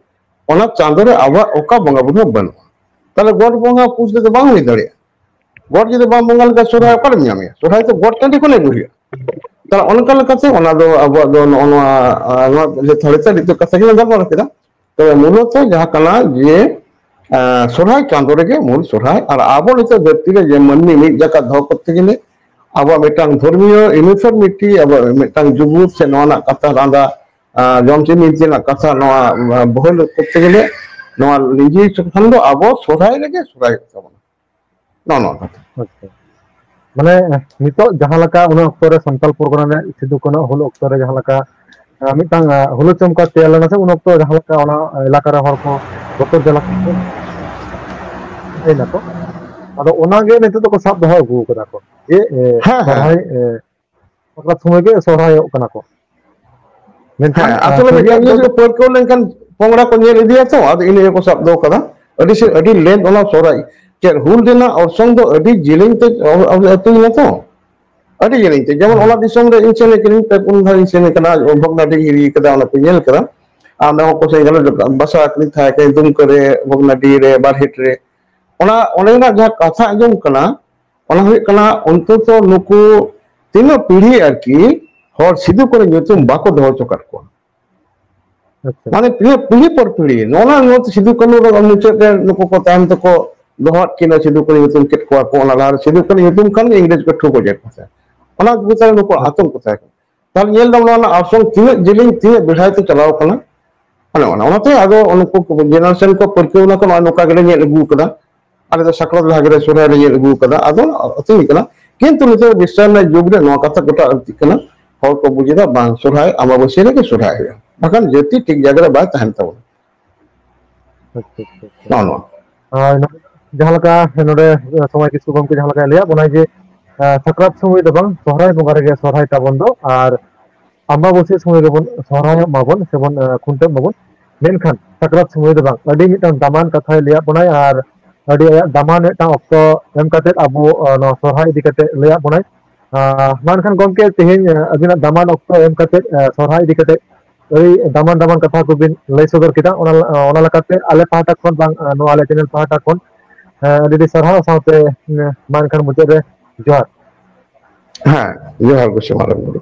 ᱚᱱᱟ ᱪᱟᱸᱫᱚ ᱨᱮ ᱟᱵᱚᱣᱟᱜ ᱚᱠᱟ ᱵᱚᱸᱜᱟ ᱵᱩᱨᱩ ᱦᱚᱸ ᱵᱟᱹᱱᱩᱜᱼᱟ᱾ ᱛᱟᱦᱞᱮ ᱜᱚᱴ ᱵᱚᱸᱜᱟ ᱯᱩᱥ ᱨᱮᱫᱚ ᱵᱟᱝ ᱦᱩᱭ ᱫᱟᱲᱮᱭᱟᱜᱼᱟ᱾ ᱜᱚᱴ ᱡᱩᱫᱤ ᱵᱟᱢ ᱵᱚᱸᱜᱟ ᱞᱮᱠᱷᱟᱱ ᱥᱚᱨᱦᱟᱭ ᱚᱠᱟᱨᱮᱢ ᱧᱟᱢᱮᱭᱟ? ᱥᱚᱨᱦᱟᱭ ᱛᱚ ᱜᱚᱴ ᱴᱟᱺᱰᱤ ᱠᱷᱚᱱ ᱟᱹᱜᱩ ᱦᱩᱭᱩᱜᱼᱟ᱾ ᱛᱟᱦᱞᱮ ᱚᱱᱠᱟ ᱞᱮᱠᱟᱛᱮ ᱚᱱᱟ ᱫᱚ ᱟᱵᱚᱣᱟᱜ ᱫᱚ ᱱᱚᱜᱼᱚ ᱱᱚᱣᱟ, ᱟᱸ, ᱱᱚᱣᱟ ᱞᱮᱛᱟᱲ ᱞᱮᱛᱟᱲ ᱱᱤᱛᱚᱜ ᱠᱟᱛᱷᱟ ᱜᱮᱞᱟᱝ ᱜᱟᱞᱢᱟᱨᱟᱣ ᱠᱮᱫᱟ᱾ ᱛᱚᱵᱮ ᱢᱩᱞᱚᱛᱚ ᱡᱟᱦᱟᱸ ᱠᱟᱱᱟ ᱡᱮ, ᱟᱸ, ᱥᱚᱨᱦᱟᱭ ᱪᱟᱸᱫᱳ ᱨᱮᱜᱮ ᱢᱩᱞ ᱥᱚᱨᱦᱟᱭ, ᱟᱨ ᱟᱵᱚ ᱱᱤᱛᱚᱜ ᱫᱷᱟᱹᱨᱛᱤ ᱨᱮ ᱡᱮ ᱢᱟᱹᱱᱢᱤ ᱢᱤᱫ ᱡᱟᱠᱟᱛ ᱫᱚᱦᱚ ᱠᱚᱨᱛᱮ ᱜᱮᱞᱮ ᱟᱵᱚᱣᱟᱜ ᱢᱤᱫᱴᱟᱝ ᱫᱷᱚᱨᱢᱤᱭᱚ uniformity, ᱟᱵᱚᱣᱟᱜ ᱢᱤᱫᱴᱟᱝ ᱡᱩᱜᱩᱫ ᱥᱮ ᱱᱚᱣᱟ ᱨᱮᱱᱟᱜ ᱠᱟᱛᱷᱟ ᱞᱟᱸᱫᱟ, ᱟᱸ, ᱡᱚᱢ ᱪᱤᱱ ᱱᱤᱛᱤ ᱨᱮᱱᱟᱜ ᱠᱟᱛᱷᱟ, ᱱᱚᱣᱟ, ᱟᱸ, ᱵᱚᱦᱮᱞ ᱠᱚᱨᱛᱮ ᱜᱮᱞᱮ ᱱᱚᱣᱟ ᱞᱤᱸᱡᱤ ᱦᱚᱪᱚ ᱠᱷᱟᱱ ᱫᱚ ᱟᱵᱚ ᱥᱚᱨᱦᱟᱭ ᱨᱮᱜᱮ ᱥᱚᱨᱦᱟᱭ ᱦᱩᱭᱩᱜ ᱛᱟᱵᱚᱱᱟ᱾ ᱱᱚᱜᱼᱚ ᱱᱚᱣᱟ ᱠᱟᱛᱷᱟ᱾ ᱟᱪᱪᱷᱟ᱾ ᱢᱟᱱᱮ, ᱱᱤᱛᱚᱜ ᱡᱟᱦᱟᱸ ᱞᱮᱠᱟ ᱩᱱ ᱚᱠᱛᱚ ᱨᱮ ᱥᱟᱱᱛᱟᱞ ᱯᱚᱨᱜᱚᱱᱟ ᱨᱮ ᱥᱤᱫᱩ ᱠᱟᱹᱱᱦᱩ ᱦᱩᱞ ᱚᱠᱛᱚ ᱨᱮ ᱡᱟᱦᱟᱸ ᱞᱮᱠᱟ, ᱟᱸ, ᱢᱤᱫᱴᱟᱝ, ᱟᱸ, ᱦᱩᱞ ᱪᱚᱢᱠᱟ ᱛᱮᱭᱟᱨ ᱞᱮᱱᱟ ᱥᱮ, ᱩᱱ ᱚᱠᱛᱚ ᱡᱟᱦᱟᱸ ᱞᱮᱠᱟ ᱚᱱᱟ ᱮᱞᱟᱠᱟ ᱨᱮ ᱦᱚᱲ ᱠᱚ ᱵᱚᱛᱚᱨ ᱡᱟᱞᱟ ᱠᱚ ᱛᱟᱦᱮᱸᱭᱮᱱᱟ ᱠᱚ᱾ ᱟᱫᱚ ᱚᱱᱟᱜᱮ ᱱᱤᱛᱚᱜ ᱫᱚᱠᱚ ᱥᱟᱵ ᱫᱚᱦᱚ ᱟᱹᱜᱩ ᱠᱟᱫᱟ ᱠᱚ᱾ ᱡᱮ, ᱮ, ᱦᱮᱸ, ᱦᱮᱸ᱾ ᱥᱚᱨᱦᱟᱭ, ᱮ, ᱥᱟᱠᱨᱟᱛ ᱥᱚᱢᱚᱭ ᱜᱮ ᱥᱚᱨᱦᱟᱭᱚᱜ ᱠᱟᱱᱟ ᱠᱚ᱾ ᱢᱮᱱᱠᱷᱟᱱ, ᱦᱮᱸ, ᱟᱸ, ᱟᱥᱚᱞᱮ ᱢᱤᱫᱴᱟᱝ ᱥᱟᱹᱨᱤᱭᱟᱜ ᱫᱚ ᱡᱤᱱᱤᱥ ᱫᱚ ᱯᱟᱹᱨᱠᱟᱹᱣ ᱞᱮᱱᱠᱷᱟᱱ ᱯᱚᱝᱲᱟ ᱠᱚ ᱧᱮᱞ ᱤᱫᱤᱭᱟ ᱛᱚ, ᱟᱫᱚ ᱤᱱᱟᱹ ᱜᱮᱠᱚ ᱥᱟᱵ ᱫᱚᱦᱚ ᱠᱟᱫᱟ᱾ ᱟᱹᱰᱤ ᱥᱮ, ᱟᱹᱰᱤ length ᱚᱱᱟ ᱥᱚᱨᱦᱟᱭ᱾ ᱪᱮᱫ ᱦᱩᱞ ᱨᱮᱱᱟᱜ ᱚᱨᱥᱚᱝ ᱫᱚ ᱟᱹᱰᱤ ᱡᱮᱞᱮᱧ ᱛᱮ ᱚ-, ᱚ-, ᱟᱹᱛᱩᱭᱮᱱᱟ ᱛᱚ᱾ ᱟᱹᱰᱤ ᱡᱮᱞᱮᱧ ᱛᱮ᱾ ᱡᱮᱢᱚᱱ ᱦᱮᱸ᱾ ᱚᱱᱟ ᱫᱤᱥᱚᱢ ᱨᱮ ᱤᱧ ᱥᱮᱱ ᱠᱟᱹᱱᱟᱹᱧ, ᱯᱮ ᱯᱩᱱ ᱫᱷᱟᱣ ᱤᱧ ᱥᱮᱱ ᱠᱟᱱᱟ, ᱵᱷᱚᱜᱽᱱᱟᱰᱤ ᱦᱤᱨᱤ ᱠᱟᱫᱟ, ᱚᱱᱟ ᱠᱚ ᱧᱮᱞ ᱠᱟᱫᱟ᱾ ᱟᱨ ᱚᱸᱰᱮ ᱦᱚᱸ ᱠᱚ ᱥᱮᱱ ᱠᱟᱱᱟ, ᱵᱟᱥᱟ ᱟᱠᱷᱨᱤᱧ ᱛᱟᱦᱮᱸ ᱠᱟᱱᱟ, ᱫᱩᱢᱠᱟᱹ ᱨᱮ, ᱵᱷᱚᱜᱽᱱᱟᱰᱤ ᱨᱮ, ᱵᱟᱨᱦᱮᱴ ᱨᱮ᱾ ᱚᱱᱟ, ᱚᱸᱰᱮ ᱨᱮᱱᱟᱜ ᱡᱟᱦᱟᱸ ᱠᱟᱛᱷᱟ ᱟᱸᱡᱚᱢ ᱠᱟᱱᱟ, ᱚᱱᱟ ᱦᱩᱭᱩᱜ ᱠᱟᱱᱟ, ᱚᱱᱛᱚᱛᱚ ᱱᱩᱠᱩ ᱛᱤᱱᱟᱹᱜ ᱯᱤᱲᱦᱤ ᱟᱨᱠᱤ ᱦᱚᱲ ᱥᱤᱫᱩ ᱠᱟᱹᱱᱦᱩ ᱧᱩᱛᱩᱢ ᱵᱟᱠᱚ ᱫᱚᱦᱚ ᱦᱚᱪᱚ ᱠᱟᱫ ᱠᱚᱣᱟ᱾ ᱟᱪᱪᱷᱟ᱾ ᱢᱟᱱᱮ ᱯᱤᱲᱦᱤ, ᱯᱤᱲᱦᱤ ᱯᱚᱨ ᱯᱤᱲᱦᱤ᱾ ᱱᱚᱜᱼᱚ ᱱᱚᱣᱟ ᱱᱚᱣᱟ ᱥᱤᱫᱩ ᱠᱟᱹᱱᱦᱩ ᱫᱚ ᱢᱩᱪᱟᱹᱫ ᱨᱮ ᱱᱩᱠᱩ ᱠᱚ ᱛᱟᱭᱚᱢ ᱛᱮᱠᱚ ᱫᱚᱦᱚ ᱟᱫ ᱠᱤᱱᱟ, ᱥᱤᱫᱩ ᱠᱟᱹᱱᱦᱩ ᱧᱩᱛᱩᱢ ᱪᱮᱫ ᱠᱚᱣᱟ ᱠᱚ, ᱚᱱᱟ ᱞᱟᱦᱟ ᱨᱮ ᱥᱤᱫᱩ ᱠᱟᱹᱱᱦᱩ ᱧᱩᱛᱩᱢ ᱠᱷᱟᱱ ᱜᱮ ᱤᱝᱨᱮᱡᱽ ᱠᱚ ᱴᱷᱩ ᱜᱚᱡᱮᱫ ᱠᱚ ᱛᱟᱦᱮᱸᱫ᱾ ᱚᱱᱟ ᱠᱚ ᱪᱮᱛᱟᱱ ᱨᱮ ᱱᱩᱠᱩ ᱟᱪᱪᱷᱟ᱾ ᱟᱛᱚᱝᱠᱚ ᱛᱟᱦᱮᱸ ᱠᱟᱱᱟ᱾ ᱛᱟᱦᱞᱮ ᱧᱮᱞ ᱫᱟᱢ ᱱᱚᱣᱟ ᱨᱮᱱᱟᱜ ᱚᱨᱥᱚᱝ ᱛᱤᱱᱟᱹᱜ ᱡᱮᱞᱮᱧ, ᱛᱤᱱᱟᱹᱜ ᱵᱮᱲᱦᱟᱭ ᱛᱮ ᱪᱟᱞᱟᱣ ᱠᱟᱱᱟ᱾ ᱚᱱᱮ ᱚᱱᱟ, ᱚᱱᱟᱛᱮ ᱟᱫᱚ ᱩᱱᱠᱩ generation ᱠᱚ ᱯᱟᱹᱨᱠᱟᱹᱣ ᱮᱱᱟ ᱠᱚ, ᱱᱚᱜᱼᱚᱭ ᱱᱚᱝᱠᱟ ᱜᱮᱞᱮ ᱧᱮᱞ ᱟᱹᱜᱩ ᱠᱟᱫᱟ᱾ ᱟᱞᱮ ᱫᱚ ᱥᱟᱠᱨᱟᱛ ᱞᱟᱦᱟ ᱜᱮᱞᱮ ᱥᱚᱨᱦᱟᱭ ᱞᱮ ᱧᱮᱞ ᱟᱹᱜᱩ ᱠᱟᱫᱟ᱾ ᱟᱫᱚ ᱟᱹᱛᱤᱧ ᱠᱟᱱᱟ᱾ ᱠᱤᱱᱛᱩ ᱱᱤᱛᱚᱜ ᱵᱤᱥᱥᱟᱭ ᱨᱮᱱᱟᱜ ᱡᱩᱜᱽ ᱨᱮ ᱱᱚᱣᱟ ᱠᱟᱛᱷᱟ ᱜᱚᱴᱟ ᱞᱟᱹᱠᱛᱤᱜ ᱠᱟᱱᱟ᱾ ᱦᱚᱲ ᱠᱚ ᱵᱩᱡ ᱮᱫᱟ, ᱵᱟᱝ, ᱥᱚᱨᱦᱟᱭ ᱟᱢᱵᱟᱵᱟᱹᱥᱭᱟᱹ ᱨᱮᱜᱮ ᱥᱚᱨᱦᱟᱭ ᱦᱩᱭᱩᱜᱼᱟ, ᱵᱟᱠᱷᱟᱱ ᱡᱟᱹᱛᱤ ᱴᱷᱤᱠ ᱡᱟᱭᱜᱟ ᱨᱮ ᱵᱟᱭ ᱛᱟᱦᱮᱱ ᱛᱟᱵᱚᱱᱟ᱾ ᱟᱪᱪᱷᱟ, ᱟᱪᱪᱷᱟ, ᱟᱪᱪᱷᱟ᱾ ᱱᱚᱜᱼᱚ ᱱᱚᱣᱟ᱾ ᱟᱨ ᱱᱚ-, ᱡᱟᱦᱟᱸ ᱞᱮᱠᱟ ᱱᱚᱰᱮ ᱥᱚᱢᱟᱡᱽ ᱠᱤᱥᱠᱩ ᱜᱚᱢᱠᱮ ᱡᱟᱦᱟᱸ ᱞᱮᱠᱟᱭ ᱞᱟᱹᱭᱟᱫ ᱵᱚᱱᱟᱭ ᱡᱮ, ᱟᱸ, ᱥᱟᱠᱨᱟᱛ ᱥᱚᱢᱚᱭ ᱫᱚ ᱵᱟᱝ, ᱥᱚᱦᱨᱟᱭ ᱵᱚᱸᱜᱟ ᱨᱮᱜᱮ ᱥᱚᱦᱨᱟᱭ ᱛᱟᱵᱚᱱ ᱫᱚ, ᱟᱨ ᱟᱢᱵᱟᱵᱟᱹᱥᱭᱟᱹ ᱥᱚᱢᱚᱭ ᱜᱮᱵᱚᱱ ᱥᱚᱦᱨᱟᱭᱚᱜ ᱢᱟᱵᱚᱱ ᱥᱮᱵᱚᱱ, ᱟᱸ, ᱠᱷᱩᱱᱴᱟᱹᱜ ᱢᱟᱵᱚᱱ᱾ ᱢᱮᱱᱠᱷᱟᱱ ᱥᱟᱠᱨᱟᱛ ᱥᱚᱢᱚᱭ ᱫᱚ ᱵᱟᱝ, ᱟᱹᱰᱤ ᱢᱤᱫᱴᱟᱝ ᱫᱟᱢᱟᱱ ᱠᱟᱛᱷᱟᱭ ᱞᱟᱹᱭᱟᱫ ᱵᱚᱱᱟᱭ, ᱟᱨ ᱟᱹᱰᱤ ᱟᱭᱟᱜ ᱫᱟᱢᱟᱱ ᱢᱤᱫᱴᱟᱝ ᱚᱠᱛᱚ ᱮᱢ ᱠᱟᱛᱮᱫ ᱟᱵᱚ, ᱟᱸ, ᱱᱚᱣᱟ ᱥᱚᱦᱨᱟᱭ ᱤᱫᱤ ᱠᱟᱛᱮᱫ ᱞᱟᱹᱭᱟᱫ ᱵᱚᱱᱟᱭ᱾ ᱟᱸ, ᱢᱟ ᱮᱱᱠᱷᱟᱱ ᱜᱚᱢᱠᱮ, ᱛᱮᱦᱮᱧ, ᱟᱸ, ᱟᱹᱵᱤᱱᱟᱜ ᱫᱟᱢᱟᱱ ᱚᱠᱛᱚ ᱮᱢ ᱠᱟᱛᱮᱫ, ᱟᱸ, ᱥᱚᱦᱨᱟᱭ ᱤᱫᱤ ᱠᱟᱛᱮᱫ ᱟᱹᱰᱤ ᱫᱟᱢᱟᱱ ᱫᱟᱢᱟᱱ ᱠᱟᱛᱷᱟ ᱠᱚᱵᱤᱱ ᱞᱟᱹᱭ ᱥᱚᱫᱚᱨ ᱠᱮᱫᱟ᱾ ᱚᱱᱟ, ᱚᱱᱟ ᱞᱮᱠᱟᱛᱮ ᱟᱞᱮ ᱯᱟᱦᱴᱟ ᱠᱷᱚᱱ ᱵᱟᱝ, ᱱᱚᱣᱟ ᱟᱞᱮ channel ᱯᱟᱦᱴᱟ ᱠᱷᱚᱱ, ᱟᱹᱰᱤ ᱟᱹᱰᱤ ᱥᱟᱨᱦᱟᱣ ᱥᱟᱶᱛᱮ, ᱢᱟ ᱮᱱᱠᱷᱟᱱ ᱢᱩᱪᱟᱹᱫ ᱨᱮ ᱡᱚᱦᱟᱨ᱾ ᱦᱮᱸ, ᱡᱚᱦᱟᱨ ᱜᱚᱸᱥᱟᱭ ᱢᱟᱨᱟᱝ ᱵᱩᱨᱩ᱾